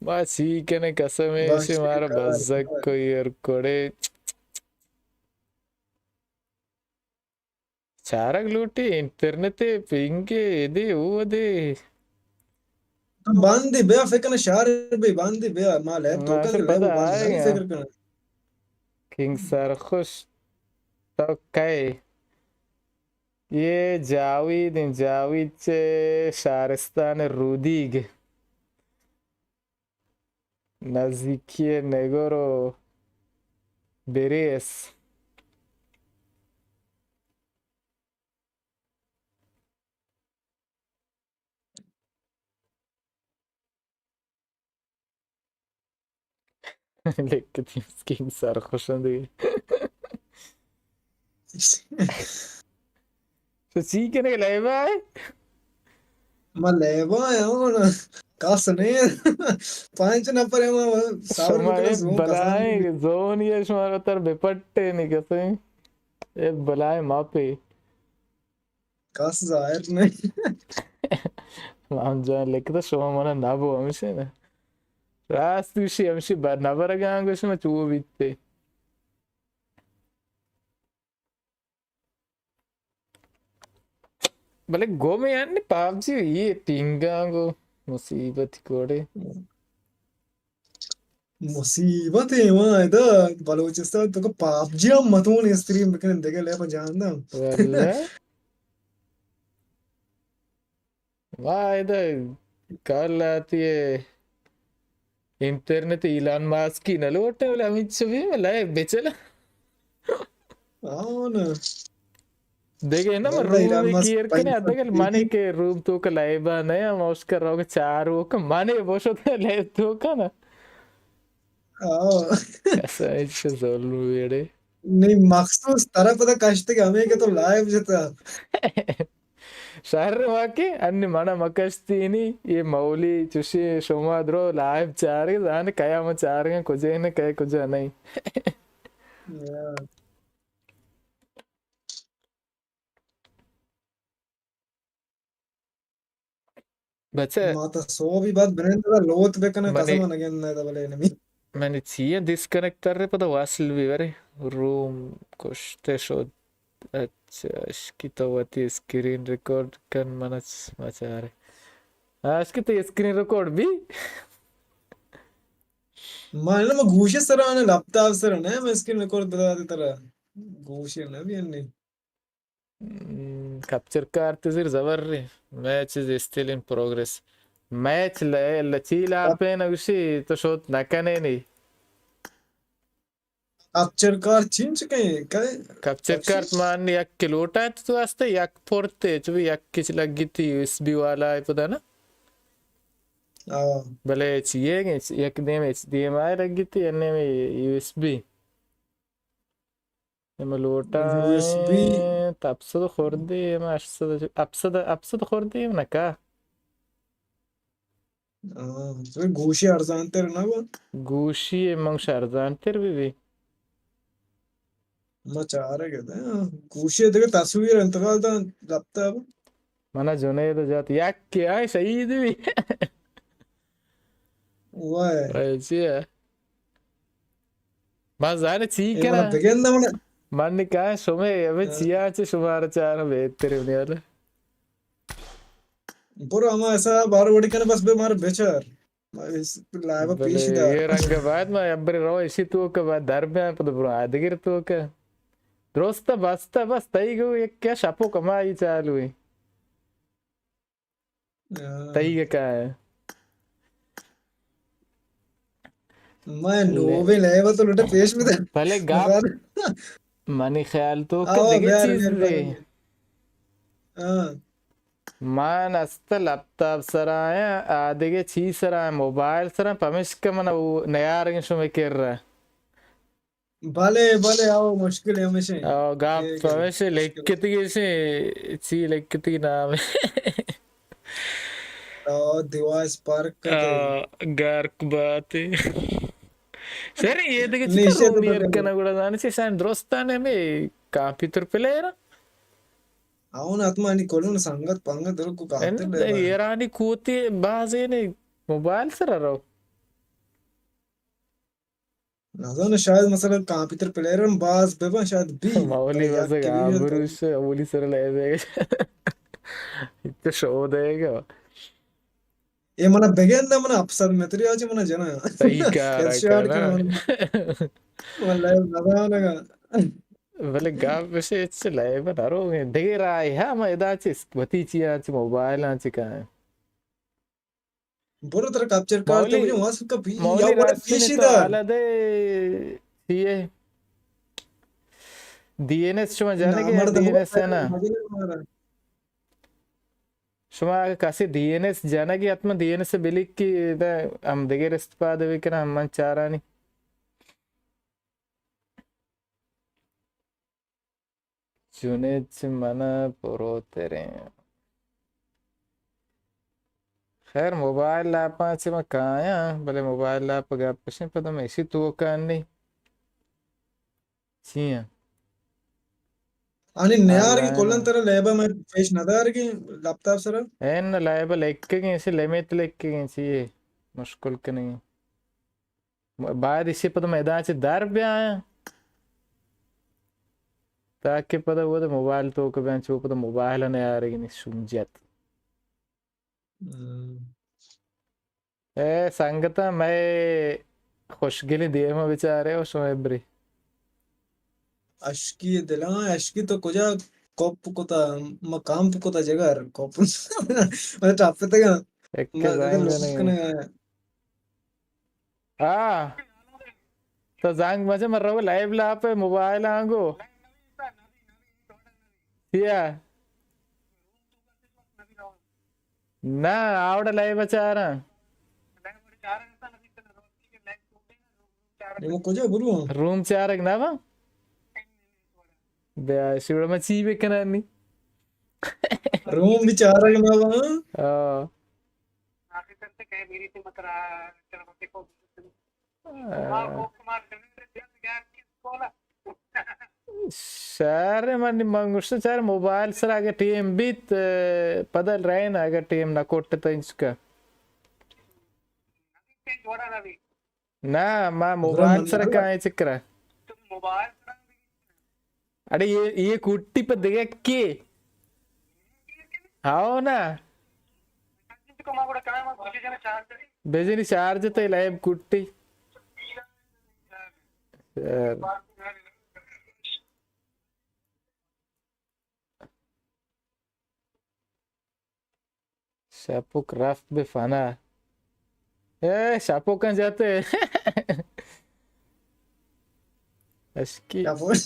ما چی کنے قسم ایشی مارا بزگ کو ایر کوڑے۔ چارگ لوٹی انٹرنیٹ پنگے ادے او ادے۔ بندی بیا فکر کن شار بی بندی بیا ما لیب تو کن لیب بند فکر کن۔ کنگ سرخوش تو کئے؟ اے جاوید ایں، جاوید چہ شارستان رودیگ۔ نزیکی نگور و بریس. لکتی مسکین سر خوشن دیگه. تو چی کنگے، لیبا ئے؟ ما لیبا ئے، ہون کس نہیں. پانچ نفر ئے، ما ساور شما بکنے اے زون کسان بلائیں نہیں. زونی ئے، شما تر بپٹے نہیں کسے. اے بلائیں ماپے. کس ظاہر نہیں. مام جان لکھتا شما منا نہ بو ہمشے نا. راست گوشی ہمشی بر نہ برگاں گوشی ما چو بیتے. بلے گو میں یعنی پاب جی یہ پینگاں گو مصیبت کوڑے. مصیبت ہے وہاں ادا بلوچستان تو کو پاب جی ہم متون استریم بکن دگہ لیب جان دا. واللہ. ما ادا کال آتی ہے انٹرنیٹ ایلان ماسکی نہ لوٹے بلے ہمیں چوی میں لائے بچلا. آؤ نا. دیکھے نا، واللہ ایلان روم ماسک کیر کنے ادگل مانے کے روم تو کا لائبا نیا موش کر رہا کہ چار وہ کا مانے بوشو تے لائب تو کا نا. آؤ. ایسا ایسا ظلم ویڑے. نہیں، مخصوص طرف دا کشتے کہ ہمیں کہ تو لائب جتا. شہر واقع ان منا مکشتینی یہ مولی چوشی شما درو لائیو چارگ زان کیا ما چارگ کجے نے کئے کجا نہیں. بچہ ما تا سوبی بعد بنند دا لوت بکنا منی، قسم نگن نہ دا بلے نمی. منی چیئے ڈسکنیکٹ تر پدا واصل بی ورے روم کشتے شد. اچھا، اشکی تو وتی اسکرین ریکارڈ کن، من اچ-، مچارے. ہاں، اشکی تو اسکرین ریکارڈ بی؟ من ما گوشے سرا نے، لپتاپ سرا نے، ما اسکرین ریکارڈ بدا دے ترا. گوشے نہ بی نے. ہم، کپچر کارت زیر زبر ری. Match is still in progress. Match ل-، لچی لاپے نہ گوشی تو شوت نہ کنے نی. کپچر کارت چینچ کئے؟ کئے؟ کپچر کارت مان یک کلوٹا تو است، یک پورتے، چو یک کچ لگیتی یو ایس بی والا ہے پدا نا؟ ہاں. بلے چیئے گے، یک دیم ایچ ڈی ایم آئی لگیتی، یک دیم یو ایس بی. ایم لوٹا یو ایس بی. ہپت سد خوردی، ایم ہشت سد، ہپت سد، ہپت سد خوردی، ایم نکا. ہاں، تو گوشی ارزان تر نہ با؟ گوشی من شہ ارزان تر بی بی. ما چارگ ء داں. گوشی دگہ تصویر انتقال داں لپتاپ. منا جنید جات یک کہ آئے شہید بی. وائے. وائے چی ہے؟ ما زانے چی اے کرا؟ منا بگند منا. من نے کہا شمے ابھی ہاں. چیا چے شمارا چارا بہتر ہے نیال. برو ہما ایسا بار وڑی کنے بس بے مار بچار. ما اس لائیو پیش بلے دا. یہ رنگ بعد ما ابری رو اسی تو کہ بعد در بیان پد برو آدگر تو کہ. درست بستا بس تئی گو یک کیا شپو کمائی چالو ہے. ہاں. تئی گہ کائے؟ میں لے. نوبے لے، وہ تو لوٹے پیش میں دے. بلے گپ منی خیال تو کہ آؤ، دگہ بیار، چیز بیار، دے. بیار. ہاں. من است لپتاپ سرا آں، آ دگہ چی سرا آں، موبائل سرا آں، پمشکہ من او نیارگیں شمے کرا. بلے، بلے، آؤ، مشکل ہمیشہ ہیں. آؤ، گپ کہ ہمیشہ مشکل. لکھتگی سے، چی لکھتگی نام ہے؟ آؤ، دیواس پارک کا تو. آؤ، گرک بات ہے. سر، یہ دیگه چی نیشہ تو رومی پتہ ارکنا گڑا زانے چی سان درستان ہمیں کمپیوٹر پلیئر. آؤ نا، اتمانی کلون سنگت پنگت درو کو کاتر لے. ایرانی کوتی بازے نے موبائل سر رو. نزاناں، شاید مثلاً کمپیوٹر پلیئر ہم باز بہ باں، شاید بی. ما اولی بلے یک بزگ کلی آبروش اولی سر لے بے. تو شو دے گا. اے منا بگن دا، منا اپسد متری آ چہ منا جنا. صحیح کار ہیڈ شاٹ کنا. کنا منا. واللہ نزانگا. بلے گپ بشے چ لے بہ نرو. دگہ راہ ہا ما ادا چ وتی چیاں چ موبائلاں چ کائیں. برو ترا کیپچر کارت، مولوی، مجھے وہاں سے کبھی یا مولوی بڑا راستی پیش نہیں تو دار۔ حالت ہے، سی اے۔ ڈی این ایس شما جانے گے، نامرد ڈی این ایس ہے نا؟ مجھے نہیں مارا۔ شما اگہ کسی ڈی این ایس جنگی، حتما ڈی این ایس بلیک کی، دا ہم دگہ استفادہ بکن، ہم من چارانی۔ جنید چہ من ءَ پروتریں۔ خیر، موبائل لاپاں چہ من کایاں، بلے موبائل لاپ ءِ گپ اشیں، پدا من ایشی توکا نی۔ چی ایں؟ آنی نیار کہ آنلاین کلن ترا لیب ءَ من پیش نہ دارگیں لیپ ٹاپ سرا؟ اے نہ، لیب ءَ لکھگیں، ایشی لمٹ لکھگیں، چی اے؟ مشکل کنگیں۔ باید ایشی پدا میدان چہ در بیاں، تاکہ پدا وہدے موبائل توک بیاں، چو پدا موبائل ءَ نیارگی نی شونجت۔ ہم۔ اے سنگتاں، مئے خوشگلیں دیم ءَ بچارے و شما ابری۔ اشکی دلاں، اشکی تو کجا کپ کتا، ما کامپ کتا جگر، کپ۔ ما ٹپتگاں۔ ایک ما زنگ لوٹ جنے۔ کنگا۔ ہاں۔ تو زنگ مجھے، من رو لائیو لاپ ءَ موبائل آنگو۔ سیا۔ نہ، آوڑ لائیو چاراں۔ اے وہ کجا برو؟ روم چارگ نہ با؟ بیا، شیوڑا ما چی بکنانی؟ روم بھی چارگ نہ با؟ ہاں۔ شر من، من گوشت چار موبائل سر اگہ ٹیم بیت، پدا رین اگہ ٹیم نہ کوٹ تو انچکا۔ نہ، ما موبائل سر کائیں چکرا۔ اڑے یہ، یہ کٹی پہ دگہ کے؟ ہاؤ نا۔ بجنی چارج تے لیب کٹی۔ شر۔ شپوک رفت بہ فنا۔ اے، شپوکاں جاتے۔ اشکی۔ شپوک۔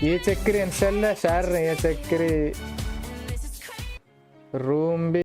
اے چکرے انشاءاللہ شر ایں، اے چکرے روم بی۔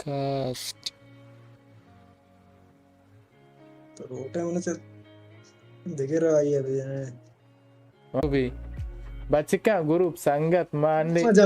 پاسٹ۔ تو روٹے ہونے سے دگے رہا یہ بھی ہے۔ او بی بچکاں، گروپ، سنگت، مانڈی۔ مزہ۔